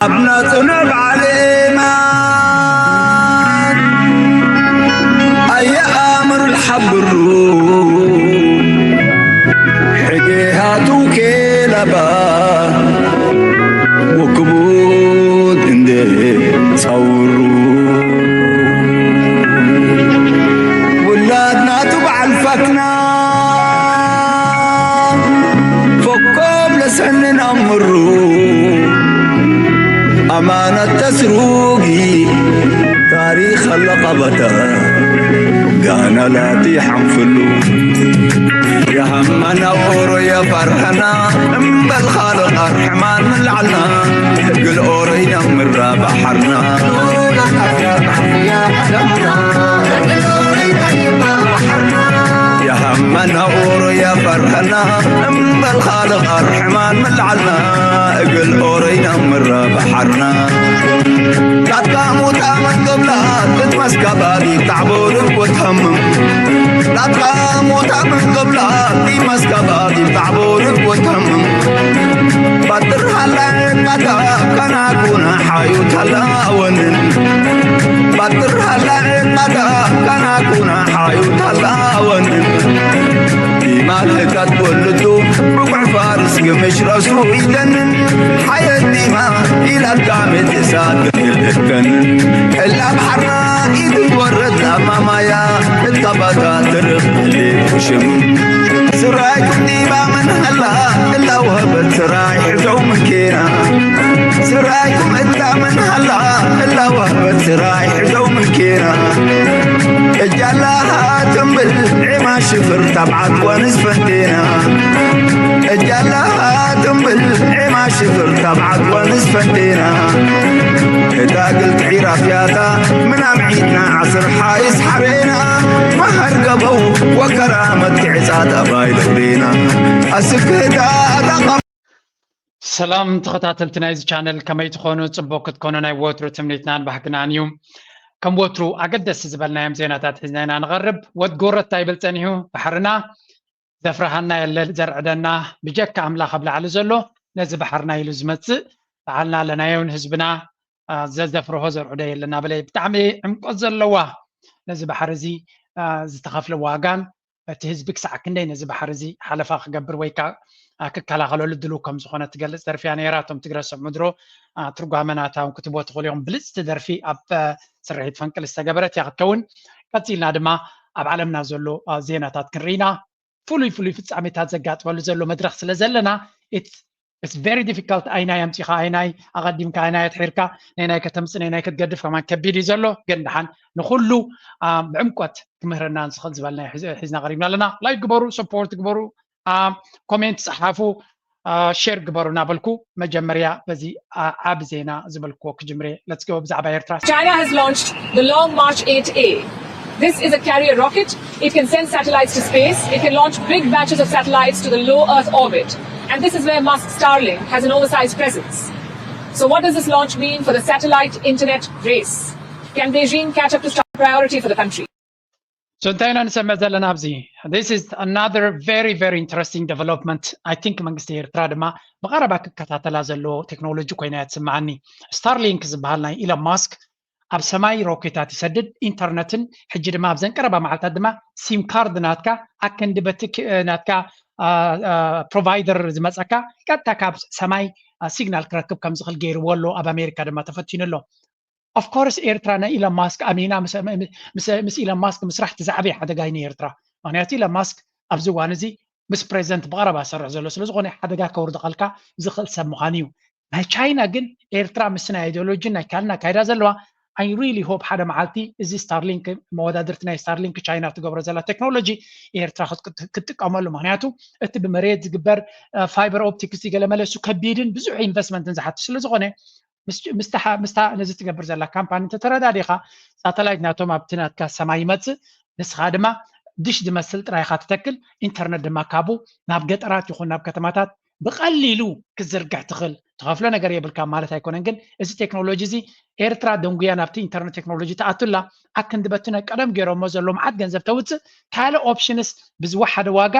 ኣብ ናጽነ ባዕሌማን ኣየኣምር ሓብሩ ሕጌ ሃቱ ኬላባ ወክቡድ እንደ ጸውሩ ውላድ ናቱ በዓል ፈትና ፈኮም ለሰንን ኣምሩ ኣማነት ተስሩጊ ታሪኽ ኣለቐበተ ጋና ላቲ ሓንፍሉ የሃመና ኦሮ የፈርሐና እምበል ኻልቕ ኣርሕማን ንላዕልና ግል ኦሮ ይነምራ ባሕርና የሃመና ኦሮ የፈርሐና እምበል ኻልቕ ኣርሕማን ንላዕልና እግል ኦሮ ይነምራ ባሕርና ላትካ ሞታ መንገብላ ትትመስከባሊ ታዕቦርን ወትሃምም ላትካ ሞታ መንገብላ ቲመስከባሊ ታዕቦርን ወትሃምም ባጥር ሃላ ዕቃታ ከናኩና ሓዩት ሃላወንን ባጥር ሃላ ዕቃታ ከናኩና ሓዩት ሃላወንን ዲማ ልእካት ወልዱ ብቁዕ ፋርስ ግምሽ ረሱ ኢደንን ሓየት ዲማ ኢላትካ ምትእሳት እከን እላ ባሕርና ኢትወረድ ላማማያ እትካባታ ትርኽ ሽም ስራይኩም ዲባ ምን ሃላ እላ ወህበት ስራይ ሕዘው ምንኬና ስራይኩም እታ ምን ሃላ እላ ወህበት ስራይ ሕዘው ምንኬና እጃላ ትንብል ዒማ ሽፍር ታብዓት ወንስ ፈንቴና እጃላ ትንብል ዒማ ሽፍር ታብዓት ወንስ ፈንቴና እታ ግልቲ ዒራፍያታ ምናም ዒድና ዓስር ሓይስ ሓሬና መሃር ገበው ወከራ መትክዕጻት ኣባይ ልዕሌና ኣስክህታ ኣታ ሰላም ተኸታተልቲ ናይዚ ቻነል ከመይ ትኾኑ? ጽቡቕ ክትኮኑ ናይ ወትሩ ትምኒትናን ባህግናን እዩ። ከም ወትሩ ኣገደስቲ ዝበልናዮም ዜናታት ሒዝና ኢና ንቐርብ። ወድ ጎረታ ይብል ጸኒሑ ባሕርና ዘፍርሃና የለ ዘርዕደና ብጀካ ኣምላኽ ኣብ ላዕሊ ዘሎ ነዚ ባሕርና ኢሉ ዝመጽእ በዓልና ኣለናዮን ህዝብና ዘዘፍርሆ ዘርዕዶ የለ እናበለ ብጣዕሚ ዕምቆት ዘለዋ ነዚ ባሕሪ እዚ ዝተኸፍለ ዋጋን እቲ ህዝቢ ክሳዕ ክንደይ ነዚ ባሕሪ እዚ ሓለፋ ክገብር ወይ ከዓ ክከላኸለሉ ድልው ከም ዝኾነ ትገልፅ ደርፊ እያ ነይራ። እቶም ትግረ ስዕ ምድሮ ትርጓመ ናታ እውን ክትቦ ትኽእሉ ኢኹም። ብልፅቲ ደርፊ ኣብ ስርሒት ፈንቅል ዝተገበረት እያ ክትከውን። ቀፂልና ድማ ኣብ ዓለምና ዘሎ ዜናታት ክንርኢና ፍሉይ ፍሉይ ፍፃሜታት ዘጋጥመሉ ዘሎ መድረክ ስለ ዘለና it's very difficult ኣይናይ ኣምፂኻ ኣይናይ ኣቐዲምካ ኣይናይ ኣትሒርካ ናይ ናይ ከተምፅ ናይ ናይ ክትገድፍ ከማን ከቢድ እዩ ዘሎ። ግን ደሓን ንኩሉ ብዕምቆት ክምህረና ዝኽእል ዝበልና ሒዝና ቀሪብና ኣለና። ላይክ ግበሩ፣ ሰፖርት ግበሩ፣ ኮሜንት ፀሓፉ፣ ሼር ግበሩ እናበልኩ መጀመርያ በዚ ዓብ ዜና ዝበልክዎ ክጅምሬ። Let's go። ብዛዕባ ኤርትራ China has launched the Long March eight A. This is a carrier rocket. It can send satellites to space. It can launch big batches of satellites to the low Earth orbit. And this is where Musk's Starlink has an oversized presence. So what does this launch mean for the satellite internet race? Can Beijing catch up to Starlink priority for the country? So እንታይ ኢና ንሰምዕ ዘለና ኣብዚ? This is another very very interesting development. I think መንግስቲ ኤርትራ ድማ ብቐረባ ክከታተላ ዘለዎ ቴክኖሎጂ ኮይና እያ ትስምዓኒ። ስታርሊንክ ዝበሃል ናይ ኢሎን ማስክ ኣብ ሰማይ ሮኬታት ይሰድድ ኢንተርነትን ሕጂ ድማ ኣብዘን ቀረባ መዓልታት ድማ ሲም ካርድ ናትካ ኣክንዲ በቲ ናትካ ፕሮቫይደር ዝመፀካ ቀጥታ ካብ ሰማይ ሲግናል ክረክብ ከም ዝኽእል ገይርዎ ኣሎ። ኣብ ኣሜሪካ ድማ ተፈቲኑ ኣሎ። Of course ኤርትራ ናይ ኢሎን ማስክ ኣሚና ምስ ኢሎን ማስክ ምስራሕ ትዛዕበ ሓደጋ እዩ ንኤርትራ። ምክንያቱ ኢሎን ማስክ ኣብዚ እዋን እዚ ምስ ፕሬዚደንት ብቐረባ ዝሰርሕ ዘሎ ስለዝኾነ ሓደጋ ከውርድቐልካ ዝኽእል ሰብ ምዃኑ እዩ። ናይ ቻይና ግን ኤርትራ ምስ ናይ ኣይዲዮሎጂን ናይ ካልእ ኣካይዳ ዘለዋ I really hope ሓደ መዓልቲ እዚ ስታርሊንክ መወዳድርቲ ናይ ስታርሊንክ ቻይና ትገብሮ ዘላ ቴክኖሎጂ ኤርትራ ክትጥቀመሉ። ምክንያቱ እቲ ብመሬት ዝግበር ፋይበር ኦፕቲክስ ገለመለ እሱ ከቢድን ብዙሕ ኢንቨስትመንትን ዝሓትት ስለዝኾነ ምስታ ነዚ ትገብር ዘላ ካምፓኒ እንተተረዳዲኻ ሳተላይት ናቶም ኣብቲ ናትካ ሰማይ ይመፅእ ንስኻ ድማ ድሽ ዝመስል ጥራይ ኢኻ ትተክል ኢንተርነት ድማ ካብኡ ናብ ገጠራት ይኹን ናብ ከተማታት ብቐሊሉ ክትዝርግሕ ትኽእል። ትኸፍሎ ነገር የብልካ ማለት ኣይኮነን፣ ግን እዚ ቴክኖሎጂ እዚ ኤርትራ ደንጉያ ናብቲ ኢንተርነት ቴክኖሎጂ ትኣቱላ ኣክንዲ በቲ ናይ ቀደም ገይሮሞ ዘሎ መዓት ገንዘብ ተውፅእ ካልእ ኦፕሽንስ ብዝወሓደ ዋጋ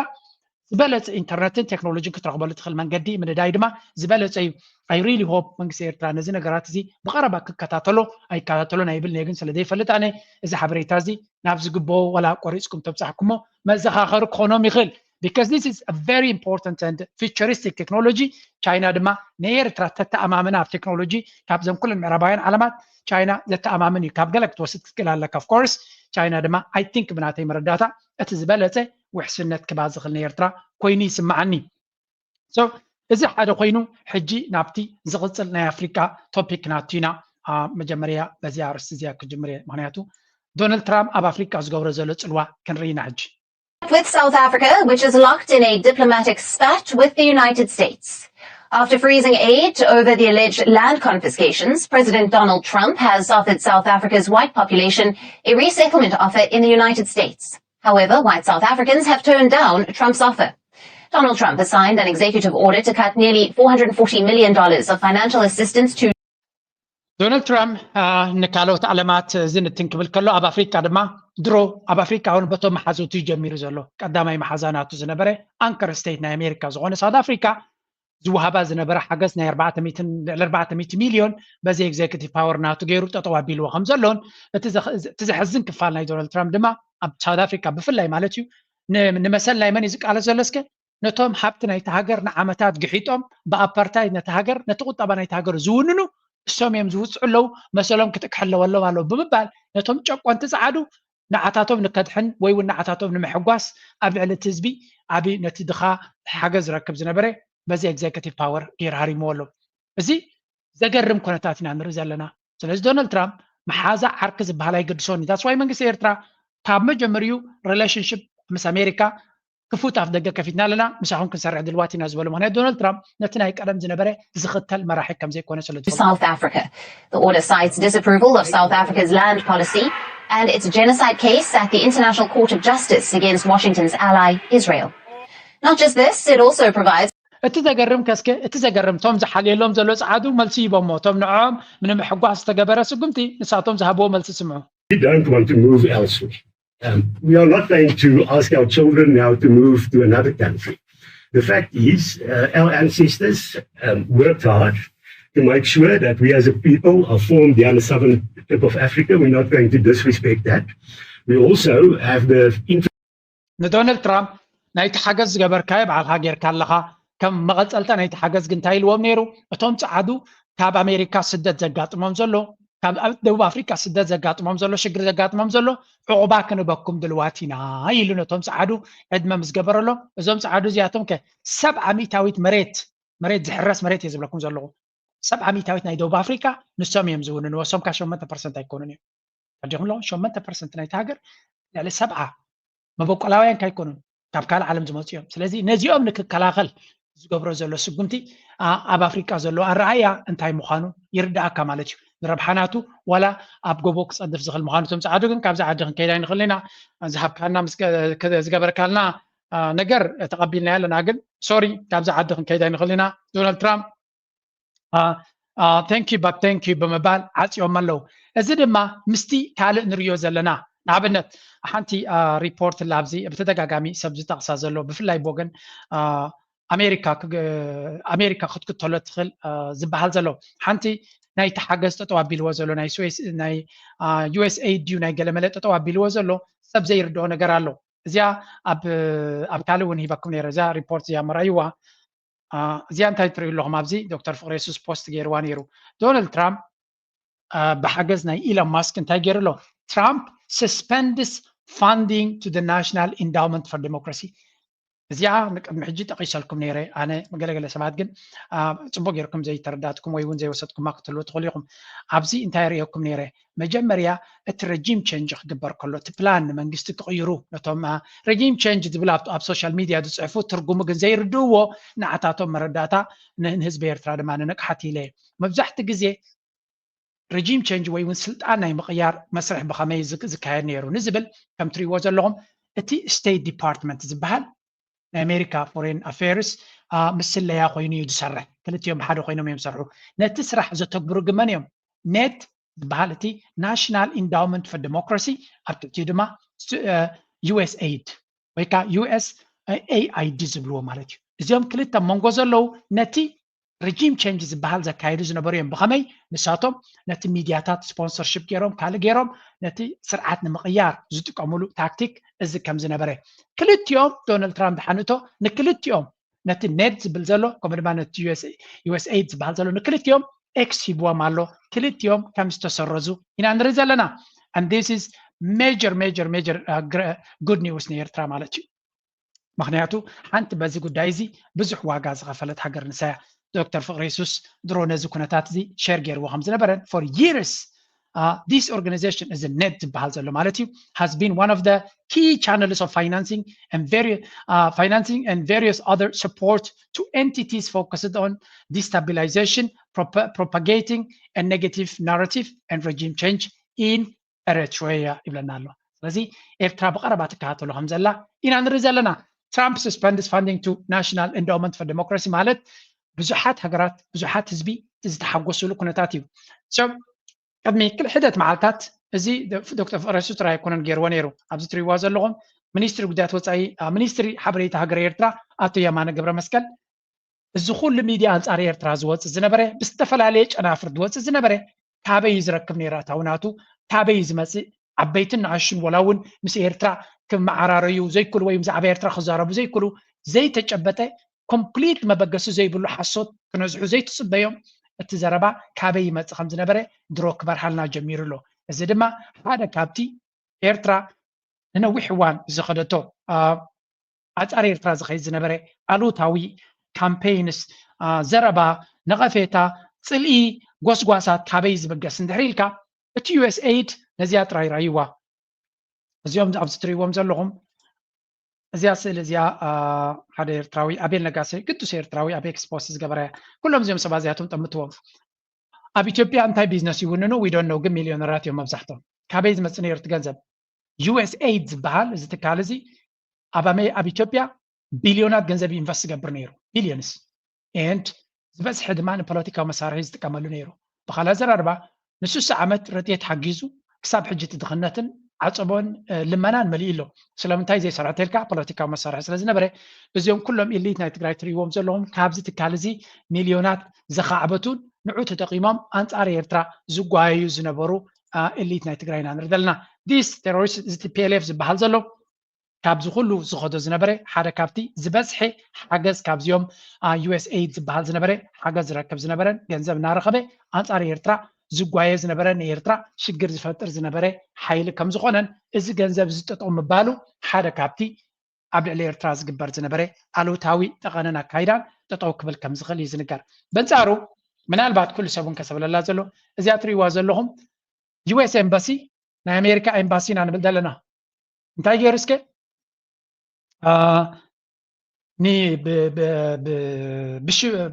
ዝበለፀ ኢንተርነትን ቴክኖሎጂን ክትረኽበሉ ትኽእል መንገዲ ምንዳይ ድማ ዝበለፀ እዩ። I really hope መንግስቲ ኤርትራ ነዚ ነገራት እዚ ብቐረባ ክከታተሎ ኣይከታተሎን ኣይብልን እየ፣ ግን ስለ ዘይፈልጥ ኣነ እዚ ሓበሬታ እዚ ናብ ዝግብኦ ዋላ ቆሪፅኩም ተብፃሕኩሞ መዘኻኸሪ ክኾኖም ይኽእል። Because this is a very important and futuristic technology. ቻይና ድማ ንኤርትራ ተተኣማምና ኣብ ቴክኖሎጂ ካብዘም ኩለን ምዕራባውያን ዓለማት ቻይና ዘተኣማምን እዩ። ካብ ገለ ክትወስድ ክትክእል ኣለካ። Of course ቻይና ድማ I think ብናተይ መረዳታ እቲ ዝበለፀ ውሕስነት ክባ ዝኽእል ንኤርትራ ኮይኑ ይስምዓኒ። So እዚ ሓደ ኮይኑ ሕጂ ናብቲ ዝቕፅል ናይ ኣፍሪቃ ቶፒክ ናቱ ኢና። መጀመርያ በዚ ኣርእስቲ እዚኣ ክጅምር እየ፣ ምክንያቱ ዶናልድ ትራምፕ ኣብ ኣፍሪቃ ዝገብሮ ዘሎ ፅልዋ ክንርኢ ኢና ሕጂ። With South Africa, which is locked in a diplomatic spat with the United States. After freezing aid over the alleged land confiscations, President Donald Trump has offered South Africa's white population a resettlement offer in the United States. However, white South Africans have turned down Trump's offer. Donald Trump has signed an executive order to cut nearly four hundred forty million dollars of financial assistance to ዶናልድ ትራምፕ ንካልኦት ዓለማት ዝንትን ክብል ከሎ ኣብ ኣፍሪካ ድማ ድሮ ኣብ ኣፍሪካ እውን በቶም መሓዙቱ ጀሚሩ ዘሎ ቀዳማይ መሓዛ ናቱ ዝነበረ ኣንከር ስቴት ናይ ኣሜሪካ ዝኾነ ሳውት ኣፍሪካ ዝወሃባ ዝነበረ ሓገዝ ናይ ልዕሊ ኣርባዕተ ሚእቲ ሚልዮን በዚ ኤግዜክቲቭ ፓወር ናቱ ገይሩ ጠጠው ኣቢልዎ ከም ዘሎን እቲ ዘሕዝን ክፋል ናይ ዶናልድ ትራምፕ ድማ ኣብ ሳውት ኣፍሪካ ብፍላይ ማለት እዩ ንመሰል ናይ መን እዩ ዝቃለስ ዘሎ እስከ ነቶም ሃብቲ ናይቲ ሃገር ንዓመታት ግሒጦም ብኣፓርታይድ ነቲ ሃገር ነቲ ቁጠባ ናይቲ ሃገር ዝውንኑ እሶም እዮም ዝውፅዑ ኣለዉ መሰሎም ክጥቅሐለዎ ኣለዎም ኣለዉ ብምባል ነቶም ጨቆንቲ ፀዓዱ ንዓታቶም ንከድሕን ወይ እውን ንዓታቶም ንምሕጓስ ኣብ ልዕሊ እቲ ህዝቢ ዓብዪ ነቲ ድኻ ሓገዝ ዝረክብ ዝነበረ በዚ ኤግዜክቲቭ ፓወር ገይሩ ሃሪምዎ ኣሎ። እዚ ዘገርም ኩነታት ኢና ንርኢ ዘለና። ስለዚ ዶናልድ ትራምፕ መሓዛ ዓርኪ ዝበሃል ኣይገድሶን እዩ። ዳትስ ዋይ መንግስቲ ኤርትራ ካብ መጀመሪኡ ሪሌሽንሽፕ ምስ ኣሜሪካ ክፉት ኣፍ ደገ ከፊትና ኣለና፣ ምሳኹም ክንሰርሕ ድልዋት ኢና ዝበሉ። ምክንያቱ ዶናልድ ትራምፕ ነቲ ናይ ቀደም ዝነበረ ዝኽተል መራሒ ከም ዘይኮነ ስለ ዝፈልጡ። South Africa. The order cites disapproval of South Africa's land policy and its genocide case at the International Court of Justice against Washington's ally Israel. Not just this, it also provides እቲ ዘገርም ከስከ እቲ ዘገርም እቶም ዝሓልየሎም ዘሎ ጸዓዱ መልሲ ሂቦሞ እቶም ንዕኦም ንምሕጓስ ዝተገበረ ስጉምቲ ንሳቶም ዝሃብዎ መልሲ ስምዑ። We don't want to move elsewhere. Um, we are not going to ask our children now to move to another country. The fact is, uh, our ancestors um, worked hard to make sure that we as a people are formed here on the southern tip of Africa. We're not going to disrespect that. We also have the interest ንዶናልድ ትራምፕ ናይቲ ሓገዝ ዝገበርካዮ ባዕልካ ጌርካ ኣለኻ ከም መቐፀልታ ናይቲ ሓገዝ ግን እንታይ ኢልዎም ነይሩ እቶም ፀዓዱ ካብ ኣሜሪካ ስደት ዘጋጥሞም ዘሎ ካብ ደቡብ ኣፍሪካ ስደት ዘጋጥሞም ዘሎ ሽግር ዘጋጥሞም ዘሎ ዕቑባ ክንበኩም ድልዋት ኢና ኢሉ ነቶም ፀዓዱ ዕድመ ምስ ገበረሎም እዞም ፀዓዱ እዚኣቶም ከ ሰብዓ ሚእታዊት መሬት መሬት ዝሕረስ መሬት እየ ዝብለኩም ዘለኹ ሰብዓ ሚእታዊት ናይ ደቡብ ኣፍሪካ ንሶም እዮም ዝውንንዎ እሶም ካ ሸሞንተ ፐርሰንት ኣይኮኑን እዮም ተረዲኹም ኣለኹም ሸሞንተ ፐርሰንት ናይቲ ሃገር ልዕሊ ሰብዓ መበቆላውያን ካይኮኑን ካብ ካልእ ዓለም ዝመፁ እዮም ስለዚ ነዚኦም ንክከላኸል ዝገብሮ ዘሎ ስጉምቲ ኣብ ኣፍሪቃ ዘሎ ኣረኣያ እንታይ ምዃኑ ይርዳእካ ማለት እዩ ንረብሓናቱ ዋላ ኣብ ጎቦ ክፀድፍ ዝኽእል ምዃኑ እቶም ፀዓዱ ግን ካብዚ ዓዲ ክንከይድ ኣይንኽእል ኢና ዝሃብካና ዝገበርካልና ነገር ተቐቢልናዮ ኣለና ግን ሶሪ ካብዚ ዓዲ ክንከይድ ኣይንኽእል ኢና ዶናልድ ትራምፕ thank you but thank you ብምባል ዓፅዮም ኣለዉ እዚ ድማ ምስቲ ካልእ ንሪዮ ዘለና ንኣብነት ሓንቲ ሪፖርት ላብዚ ብተደጋጋሚ ሰብ ዝጠቕሳ ዘሎ ብፍላይ ብወገን ኣሜሪካ ኣሜሪካ ክትክተሎ ትኽእል ዝበሃል ዘሎ ሓንቲ ናይቲ ሓገዝ ጠጠው ኣቢልዎ ዘሎ ናይ ዩኤስኤድ ድዩ ናይ ገለመለ ጠጠው ኣቢልዎ ዘሎ ሰብ ዘይርድኦ ነገር ኣሎ እዚኣ ኣብ ካልእ እውን ሂበኩም ነረ እዛ ሪፖርት እዚኣ መርኣይዋ እዚኣ እንታይ ትርእዩ ኣለኹም ኣብዚ ዶክተር ፍቅረ የሱስ ፖስት ገይርዋ ነይሩ ዶናልድ ትራምፕ ብሓገዝ ናይ ኢሎን ማስክ እንታይ ገይሩ ኣሎ ትራምፕ suspends funding to the National Endowment for Democracy እዚኣ ንቅድሚ ሕጂ ጠቂሰልኩም ነይረ ኣነ ገለገለ ሰባት ግን ፅቡቅ ገይርኩም ዘይተረዳትኩም ወይ እውን ዘይወሰድኩማ ክትህልው ትኽእሉ ኢኹም ኣብዚ እንታይ ርእየኩም ነይረ መጀመርያ እቲ regime change ክግበር ከሎ እቲ ፕላን ንመንግስቲ ክቕይሩ ነቶም regime change ዝብል ኣብ social media ዝፅሕፉ ትርጉሙ ግን ዘይርድእዎ ንዓታቶም መረዳእታ ንህዝቢ ኤርትራ ድማ ንንቕሓት ኢለ መብዛሕቲ ግዜ regime change ወይ እውን ስልጣን ናይ ምቕያር መስርሕ ብኸመይ ዝካየድ ነይሩ ንዝብል ከም ትሪእዎ ዘለኹም እቲ state department ዝበሃል ናይ ኣሜሪካ foreign affairs ምስ ስለያ ኮይኑ እዩ ዝሰርሕ ክልቲኦም ሓደ ኮይኖም እዮም ዝሰርሑ ነቲ ስራሕ ዘተግብሩ ግመን እዮም ኔት ዝበሃል እቲ National Endowment for Democracy ኣብ ትሕቲኡ ድማ ዩኤስኤድ ወይ ከዓ ዩኤስ ኤኣይዲ ዝብልዎ ማለት እዩ። እዚኦም ክልተ መንጎ ዘለዉ ነቲ regime change ዝበሃል ዘካየዱ ዝነበሩ እዮም። ብኸመይ? ንሳቶም ነቲ ሚድያታት ስፖንሰርሽፕ ገይሮም ካልእ ገይሮም ነቲ ስርዓት ንምቕያር ዝጥቀምሉ ታክቲክ እዚ ከም ዝነበረ ክልቲኦም ዶናልድ ትራምፕ ሓንቶ ንክልቲኦም ነቲ ኔድ ዝብል ዘሎ ከምኡ ድማ ነቲ ዩኤስኤይድ ዝበሃል ዘሎ ንክልቲኦም ኤክስ ሂብዎም ኣሎ። ክልቲኦም ከም ዝተሰረዙ ኢና ንርኢ ዘለና። And this is major major major good news ንኤርትራ ማለት እዩ። ምክንያቱ ሓንቲ በዚ ጉዳይ እዚ ብዙሕ ዋጋ ዝኸፈለት ሃገር ንሳያ። ዶክተር ፍቅሪ የሱስ ድሮ ነዚ ኩነታት እዚ ሸር ገይርዎ ከም ዝነበረን for years this organization እዚ ኔድ ዝበሃል ዘሎ ማለት እዩ has been one of the key channels of financing and various financing and various other support to entities focused on destabilization, propagating a negative narrative and regime change in Eritrea ይብለና ኣሎ። ስለዚ ኤርትራ ብቐረባ ትከታተሎ ከም ዘላ ኢና ንርኢ ዘለና። Trump suspends funding to National Endowment for Democracy ማለት ብዙሓት ሃገራት ብዙሓት ህዝቢ ዝተሓጎስሉ ኩነታት እዩ። ቅድሚ ክል ሒደት መዓልታት እዚ ዶክተር ፍቅረሱ ጥራይ ኣይኮነን ገይርዎ ነይሩ። ኣብዚ ትሪዋ ዘለኹም ሚኒስትሪ ጉዳያት ወፃኢ ሚኒስትሪ ሓበሬታ ሃገር ኤርትራ ኣቶ የማነ ገብረ መስቀል እዚ ኩሉ ሚድያ ኣንፃር ኤርትራ ዝወፅእ ዝነበረ ብዝተፈላለየ ጨናፍር ዝወፅእ ዝነበረ ካበይ እዩ ዝረክብ ነይሩ ኣታዊ ናቱ ካበይ እዩ ዝመፅእ ዓበይትን ንኣሽን ወላ እውን ምስ ኤርትራ ክመዓራረዩ ዘይክእሉ ወይ ብዛዕባ ኤርትራ ክዛረቡ ዘይክእሉ ዘይተጨበጠ ኮምፕሊት መበገሲ ዘይብሉ ሓሶት ክነዝሑ ዘይትፅበዮም እቲ ዘረባ ካበይ ይመፅእ ከም ዝነበረ ድሮ ክበርሃልና ጀሚሩ ኣሎ። እዚ ድማ ሓደ ካብቲ ኤርትራ ንነዊሕ እዋን ዝኸደቶ ኣፃር ኤርትራ ዝኸይድ ዝነበረ ኣሉታዊ ካምፔይንስ ዘረባ ነቐፌታ ፅልኢ ጎስጓሳት ካበይ ዝብገስ እንድሕር ኢልካ እቲ ዩኤስኤይድ ነዚኣ ጥራይ ራይዋ እዚኦም ኣብዚ ትሪእዎም ዘለኹም እዚኣ ስእሊ እዚኣ ሓደ ኤርትራዊ ኣቤል ነጋሰ ቅዱስ ኤርትራዊ ኣብ ኤክስፖስ ዝገበረ ኩሎም እዚኦም ሰባት እዚኣቶም ጠምትዎም ኣብ ኢትዮጵያ እንታይ ቢዝነስ ይውንኑ ዊዶን ነው ግን ሚሊዮነራት እዮም መብዛሕቶም ካበይ ዝመፅእ ነይሩ እቲ ገንዘብ ዩኤስኤይድ ዝበሃል እዚ ትካል እዚ ኣብ ኣመይ ኣብ ኢትዮጵያ ቢልዮናት ገንዘብ ኢንቨስት ዝገብር ነይሩ ቢልዮንስ ኤንድ ዝበዝሐ ድማ ንፖለቲካዊ መሳርሒ ዝጥቀመሉ ነይሩ ብካልእ ኣዘራርባ ንስሳ ዓመት ረድኤት ሓጊዙ ክሳብ ሕጂ እቲ ድኽነትን ዓፀቦን ልመናን መሊኡ ኣሎ ስለምንታይ ዘይሰርሐ ተልካ ፖለቲካዊ መሳርሒ ስለ ዝነበረ እዚኦም ኩሎም ኢሊት ናይ ትግራይ ትሪእዎም ዘለኹም ካብዚ ትካል እዚ ሚልዮናት ዘኻዕበቱን ንዑ ተጠቒሞም ኣንፃር ኤርትራ ዝጓየዩ ዝነበሩ ኢሊት ናይ ትግራይ ኢና ንርኢ ዘለና this terrorist እዚ ቲፒኤልኤፍ ዝበሃል ዘሎ ካብዚ ኩሉ ዝኸዶ ዝነበረ ሓደ ካብቲ ዝበዝሐ ሓገዝ ካብዚኦም ዩኤስኤይድ ዝበሃል ዝነበረ ሓገዝ ዝረክብ ዝነበረን ገንዘብ እናረኸበ ኣንፃር ኤርትራ ዝጓየ ዝነበረ ንኤርትራ ሽግር ዝፈጥር ዝነበረ ሓይሊ ከም ዝኾነን እዚ ገንዘብ እዚ ጠጠው ምባሉ ሓደ ካብቲ ኣብ ልዕሊ ኤርትራ ዝግበር ዝነበረ ኣሉታዊ ጠቐነን ኣካይዳን ጠጠው ክብል ከም ዝኽእል እዩ ዝንገር። በንጻሩ ምናልባት ኩሉ ሰብ እውን ከሰብለላ ዘሎ እዚኣ ትርእይዋ ዘለኹም ዩኤስ ኤምባሲ ናይ ኣሜሪካ ኤምባሲ ኢና ንብል ዘለና እንታይ ገይሩ እስከ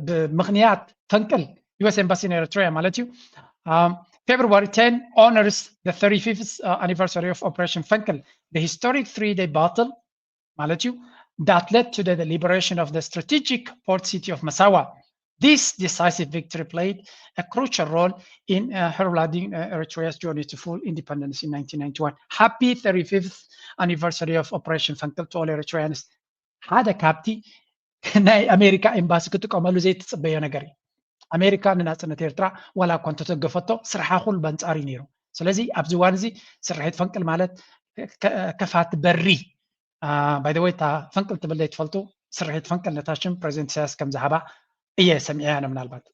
ብምኽንያት ፈንቅል ዩኤስ ኤምባሲ ናይ ኤርትራ ማለት እዩ February ten honors the thirty-fifth uh, anniversary of Operation Fenkel, the historic three-day battle ማለት እዩ that led to the liberation of the strategic port city of Massawa. This decisive victory played a crucial role in uh, heralding uh, Eritrea's journey to full independence in nineteen ninety-one. Happy thirty-fifth anniversary of Operation Fenkel to all Eritreans. ሓደ ካብቲ ናይ ኣሜሪካ ኤምባሲ ክጥቀመሉ ዘይትፅበዮ ነገር እዩ። ኣሜሪካ ንናፅነት ኤርትራ ዋላ እኳ እንተተገፈቶ ስርሓ ኩሉ በንፃር እዩ ነይሩ። ስለዚ ኣብዚ እዋን እዚ ስርሒት ፈንቅል ማለት ከፋት በሪ ባይደወይ እታ ፈንቅል ትብል ዘይትፈልጡ ስርሒት ፈንቅል ነታ ሽም ፕሬዚደንት ኢሳያስ ከም ዝሃባ እየ ሰሚዐያ ምናልባት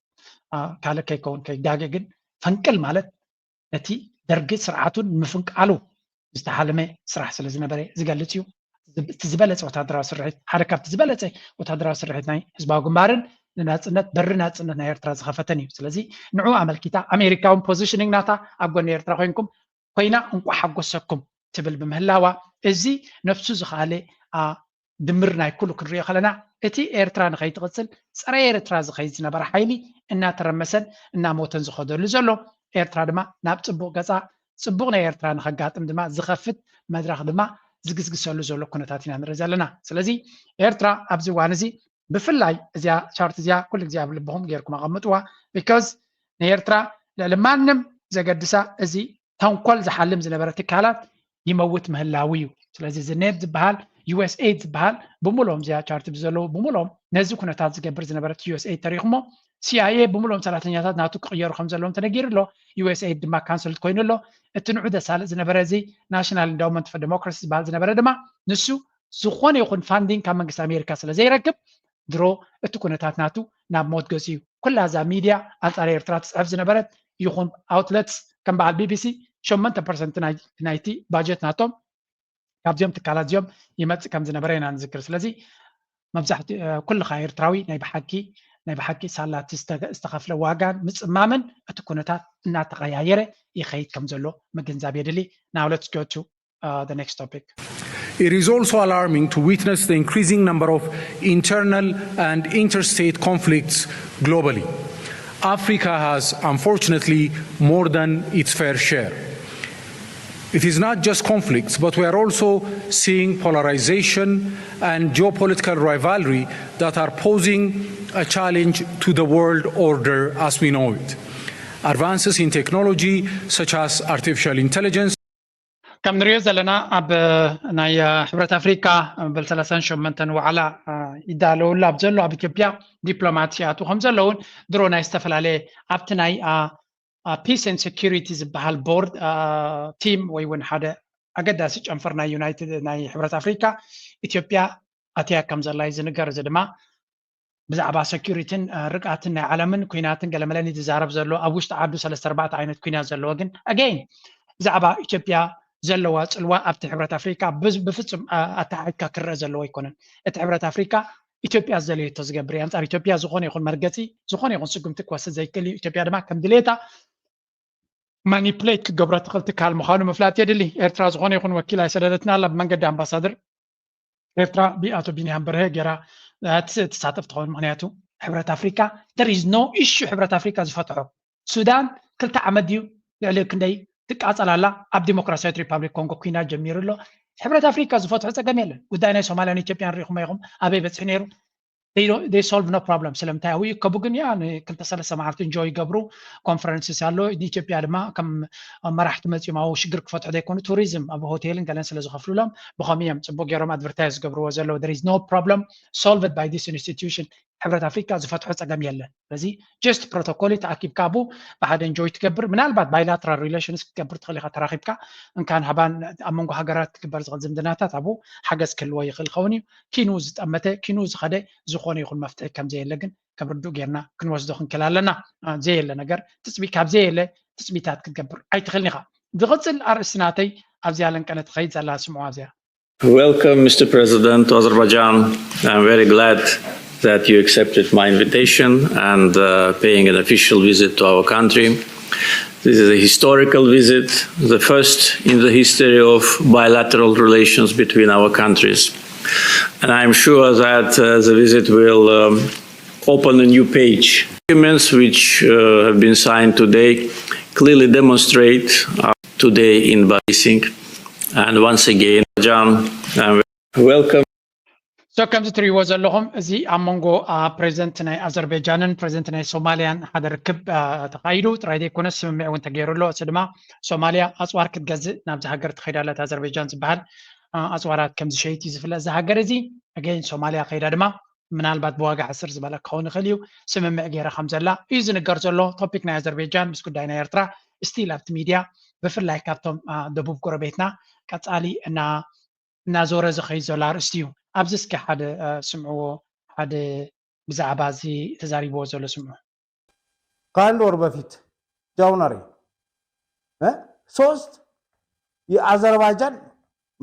ካልእ ከይከውን ከይጋገ ግን ፈንቅል ማለት ነቲ ደርጊ ስርዓቱን ምፍንቃሉ ዝተሓለመ ስራሕ ስለ ዝነበረ ዝገልፅ እዩ። እቲ ዝበለፀ ወታደራዊ ስርሒት ሓደ ካብቲ ዝበለፀ ወታደራዊ ስርሒት ናይ ህዝባዊ ግንባርን ንናፅነት በሪ ናፅነት ናይ ኤርትራ ዝኸፈተን እዩ። ስለዚ ንዑ ኣመልኪታ ኣሜሪካውን ፖዚሽኒንግ ናታ ኣብ ጎኒ ኤርትራ ኮይንኩም ኮይና እንቋ ሓጎሰኩም ትብል ብምህላዋ እዚ ነፍሱ ዝኸኣለ ድምር ናይ ኩሉ ክንሪኦ ከለና እቲ ኤርትራ ንኸይትቕፅል ፀረ ኤርትራ ዝኸይድ ዝነበረ ሓይሊ እናተረመሰን እናሞተን ዝኸደሉ ዘሎ ኤርትራ ድማ ናብ ፅቡቕ ገፃ ፅቡቕ ናይ ኤርትራ ንኸጋጥም ድማ ዝኸፍት መድረኽ ድማ ዝግስግሰሉ ዘሎ ኩነታት ኢና ንርኢ ዘለና። ስለዚ ኤርትራ ኣብዚ እዋን እዚ ብፍላይ እዚኣ ቻርት እዚኣ ኩሉ ግዜ ኣብ ልብኹም ጌርኩም ኣቐምጥዋ because ንኤርትራ ልዕሊ ማንም ዘገድሳ እዚ ተንኮል ዝሓልም ዝነበረ ትካላት ይመውት ምህላው እዩ። ስለዚ እዚ ኔድ ዝበሃል ዩኤስኤይድ ዝበሃል ብምሎም እዚኣ ቻርት ብዘለዉ ብምሎም ነዚ ኩነታት ዝገብር ዝነበረት ዩኤስኤይድ ተሪኹሞ ሲኣይኤ ብምሎም ሰራሕተኛታት ናቱ ክቕየሩ ከም ዘለዎም ተነጊሩ ኣሎ። ዩኤስኤይድ ድማ ካንስል ኮይኑ ኣሎ። እቲ ንዑ ዘሳልጥ ዝነበረ እዚ ናሽናል ኢንዳውመንት ፎር ዴሞክራሲ ዝበሃል ዝነበረ ድማ ንሱ ዝኾነ ይኹን ፋንዲንግ ካብ መንግስቲ ኣሜሪካ ስለ ዘይረክብ ድሮ እቲ ኩነታት ናቱ ናብ ሞት ገፂ እዩ። ኩላ እዛ ሚድያ ኣንፃር ኤርትራ ትፅሕፍ ዝነበረት ይኹን ኣውትለትስ ከም በዓል ቢቢሲ ሸመንተ ፐርሰንት ናይቲ ባጀት ናቶም ካብዚኦም ትካላት እዚኦም ይመፅእ ከም ዝነበረ ኢና ንዝክር። ስለዚ መብዛሕትኡ ኩልኻ ኤርትራዊ ናይ ብሓቂ ናይ ብሓቂ ሳላቲ ዝተኸፍለ ዋጋን ምፅማምን እቲ ኩነታት እናተቐያየረ ይኸይድ ከም ዘሎ ምግንዛብ የድሊ። Now let's go to uh, the next topic. It is also alarming to witness the increasing number of internal and interstate conflicts globally. Africa has, unfortunately, more than its fair share. It is not just conflicts, but we are also seeing polarization and geopolitical rivalry that are posing a challenge to the world order as we know it. Advances in technology, such as artificial intelligence, ከም ንሪኦ ዘለና ኣብ ናይ ሕብረት ኣፍሪካ በል ሰላሳን ሸመንተን ዋዕላ ይዳለወሉ ኣብ ዘሎ ኣብ ኢትዮጵያ ዲፕሎማት ይኣትዉ ከም ዘለውን ድሮ ናይ ዝተፈላለየ ኣብቲ ናይ ፒስ ን ሴኪሪቲ ዝበሃል ቦርድ ቲም ወይ እውን ሓደ ኣገዳሲ ጨንፈር ናይ ዩናይትድ ናይ ሕብረት ኣፍሪካ ኢትዮጵያ ኣትያ ከም ዘላ እዩ ዝንገር። እዚ ድማ ብዛዕባ ሴኪሪቲን ርግኣትን ናይ ዓለምን ኩናትን ገለመለን እዩ ዝዛረብ ዘሎ። ኣብ ውሽጢ ዓዱ ሰለስተ ኣርባዕተ ዓይነት ኩናት ዘለዎ ግን ኣገይን ብዛዕባ ኢትዮጵያ ዘለዋ ፅልዋ ኣብቲ ሕብረት ኣፍሪካ ብፍፁም ኣተሓሒዝካ ክረአ ዘለዎ ኣይኮነን። እቲ ሕብረት ኣፍሪካ ኢትዮጵያ ዝደለየቶ ዝገብር እዩ። ኣንፃር ኢትዮጵያ ዝኾነ ይኹን መርገፂ ዝኾነ ይኹን ስጉምቲ ክወስድ ዘይክእል እዩ። ኢትዮጵያ ድማ ከም ድሌታ ማኒፕሌት ክገብሮ ትኽእል ትካል ምዃኑ ምፍላጥ የድሊ። ኤርትራ ዝኾነ ይኹን ወኪል ኣይሰደደትን ኣላ። ብመንገዲ ኣምባሳደር ኤርትራ ብኣቶ ቢንያም በርሀ ገይራ ትሳተፍ ትኸውን። ምክንያቱ ሕብረት ኣፍሪካ there is no issue ሕብረት ኣፍሪካ ዝፈትሖ። ሱዳን ክልተ ዓመት ድዩ ልዕሊ ክንደይ ትቃፀል ኣላ ኣብ ዲሞክራሲያዊት ሪፓብሊክ ኮንጎ ኩናት ጀሚሩ ኣሎ። ሕብረት ኣፍሪካ ዝፈትሖ ፀገም የለን። ጉዳይ ናይ ሶማልያን ኢትዮጵያን ሪኢኹም ኢኹም ኣበይ በፂሑ ነይሩ? They solve no problem። ስለምንታይ ኣብኡ ይከቡ ግን ያ ንክልተ ሰለስተ መዓልቲ እንጆይ ይገብሩ። ኮንፈረንስስ ኣሎ። ንኢትዮጵያ ድማ ከም መራሕቲ መፂኦም ኣብኡ ሽግር ክፈትሑ ዘይኮኑ ቱሪዝም ኣብ ሆቴልን ገለን ስለ ዝኸፍሉሎም ብኸምኡ እዮም ፅቡቅ ገይሮም ኣድቨርታይዝ ዝገብርዎ ዘለዉ። There is no problem solved by this institution። ሕብረት ኣፍሪካ ዝፈትሖ ፀገም የለን። ስለዚ just ፕሮቶኮል ተኣኪብካ ኣብኡ ብሓደ እንጆይ ትገብር። ምናልባት bilateral relations ክትገብር ትኽእል ኢኻ ተራኺብካ እንካን ሃባን ኣብ መንጎ ሃገራት ክግበር ዝኽእል ዝምድናታት ኣብኡ ሓገዝ ክህልዎ ይኽእል ይኸውን እዩ። ኪኑ ዝጠመተ ኪኑ ዝኸደ ዝኾነ ይኹን መፍትሒ ከም ዘየለ ግን ከም ርዱእ ጌርና ክንወስዶ ክንክእል ኣለና። ዘየለ ነገር ትፅቢ ካብ ዘየለ ትፅቢታት ክትገብር ኣይትኽእልን ኢኻ። ዝቕፅል ኣርእስቲ ናተይ ኣብዚኣ ለንቀነ ትኸይድ ዘላ ስምዑ ኣብዚኣ። Welcome, Mister President, to Azerbaijan. I'm very glad that you accepted my invitation and uh, paying an official visit to our country. This is a historical visit, the first in the history of bilateral relations between our countries. And I'm sure that uh, the visit will um, open a new page. Documents which uh, have been signed today clearly demonstrate uh, today in Basing. And once again, John, I'm welcome. So ከምዚ ትሪእዎ ዘለኹም እዚ ኣብ መንጎ ፕሬዚደንት ናይ ኣዘርቤጃንን ፕሬዚደንት ናይ ሶማሊያን ሓደ ርክብ ተኻይዱ ጥራይ ዘይኮነ ስምምዕ እውን ተገይሩ ኣሎ። እዚ ድማ ሶማሊያ ኣፅዋር ክትገዝእ ናብዚ ሃገር ትኸይዳለት ኣዘርቤጃን ዝበሃል ኣፅዋራት ከም ዝሸይት እዩ ዝፍለጥ። እዚ ሃገር እዚ ኣገይን ሶማሊያ ከይዳ ድማ ምናልባት ብዋጋ ሕስር ዝበለ ክኸውን ይኽእል እዩ። ስምምዕ ገይራ ከም ዘላ እዩ ዝንገር ዘሎ። ቶፒክ ናይ ኣዘርቤጃን ምስ ጉዳይ ናይ ኤርትራ ስቲል ኣብቲ ሚድያ ብፍላይ ካብቶም ደቡብ ጎረቤትና ቀፃሊ እና እናዞረ ዝኸይድ ዘሎ ኣርእስቲ እዩ። ኣብዚ እስኪ ሓደ ስምዕዎ ሓደ ብዛዕባ እዚ ተዛሪብዎ ዘሎ ስምዑ። ከአንድ ወር በፊት ጃውናሪ ሶስት የአዘርባይጃን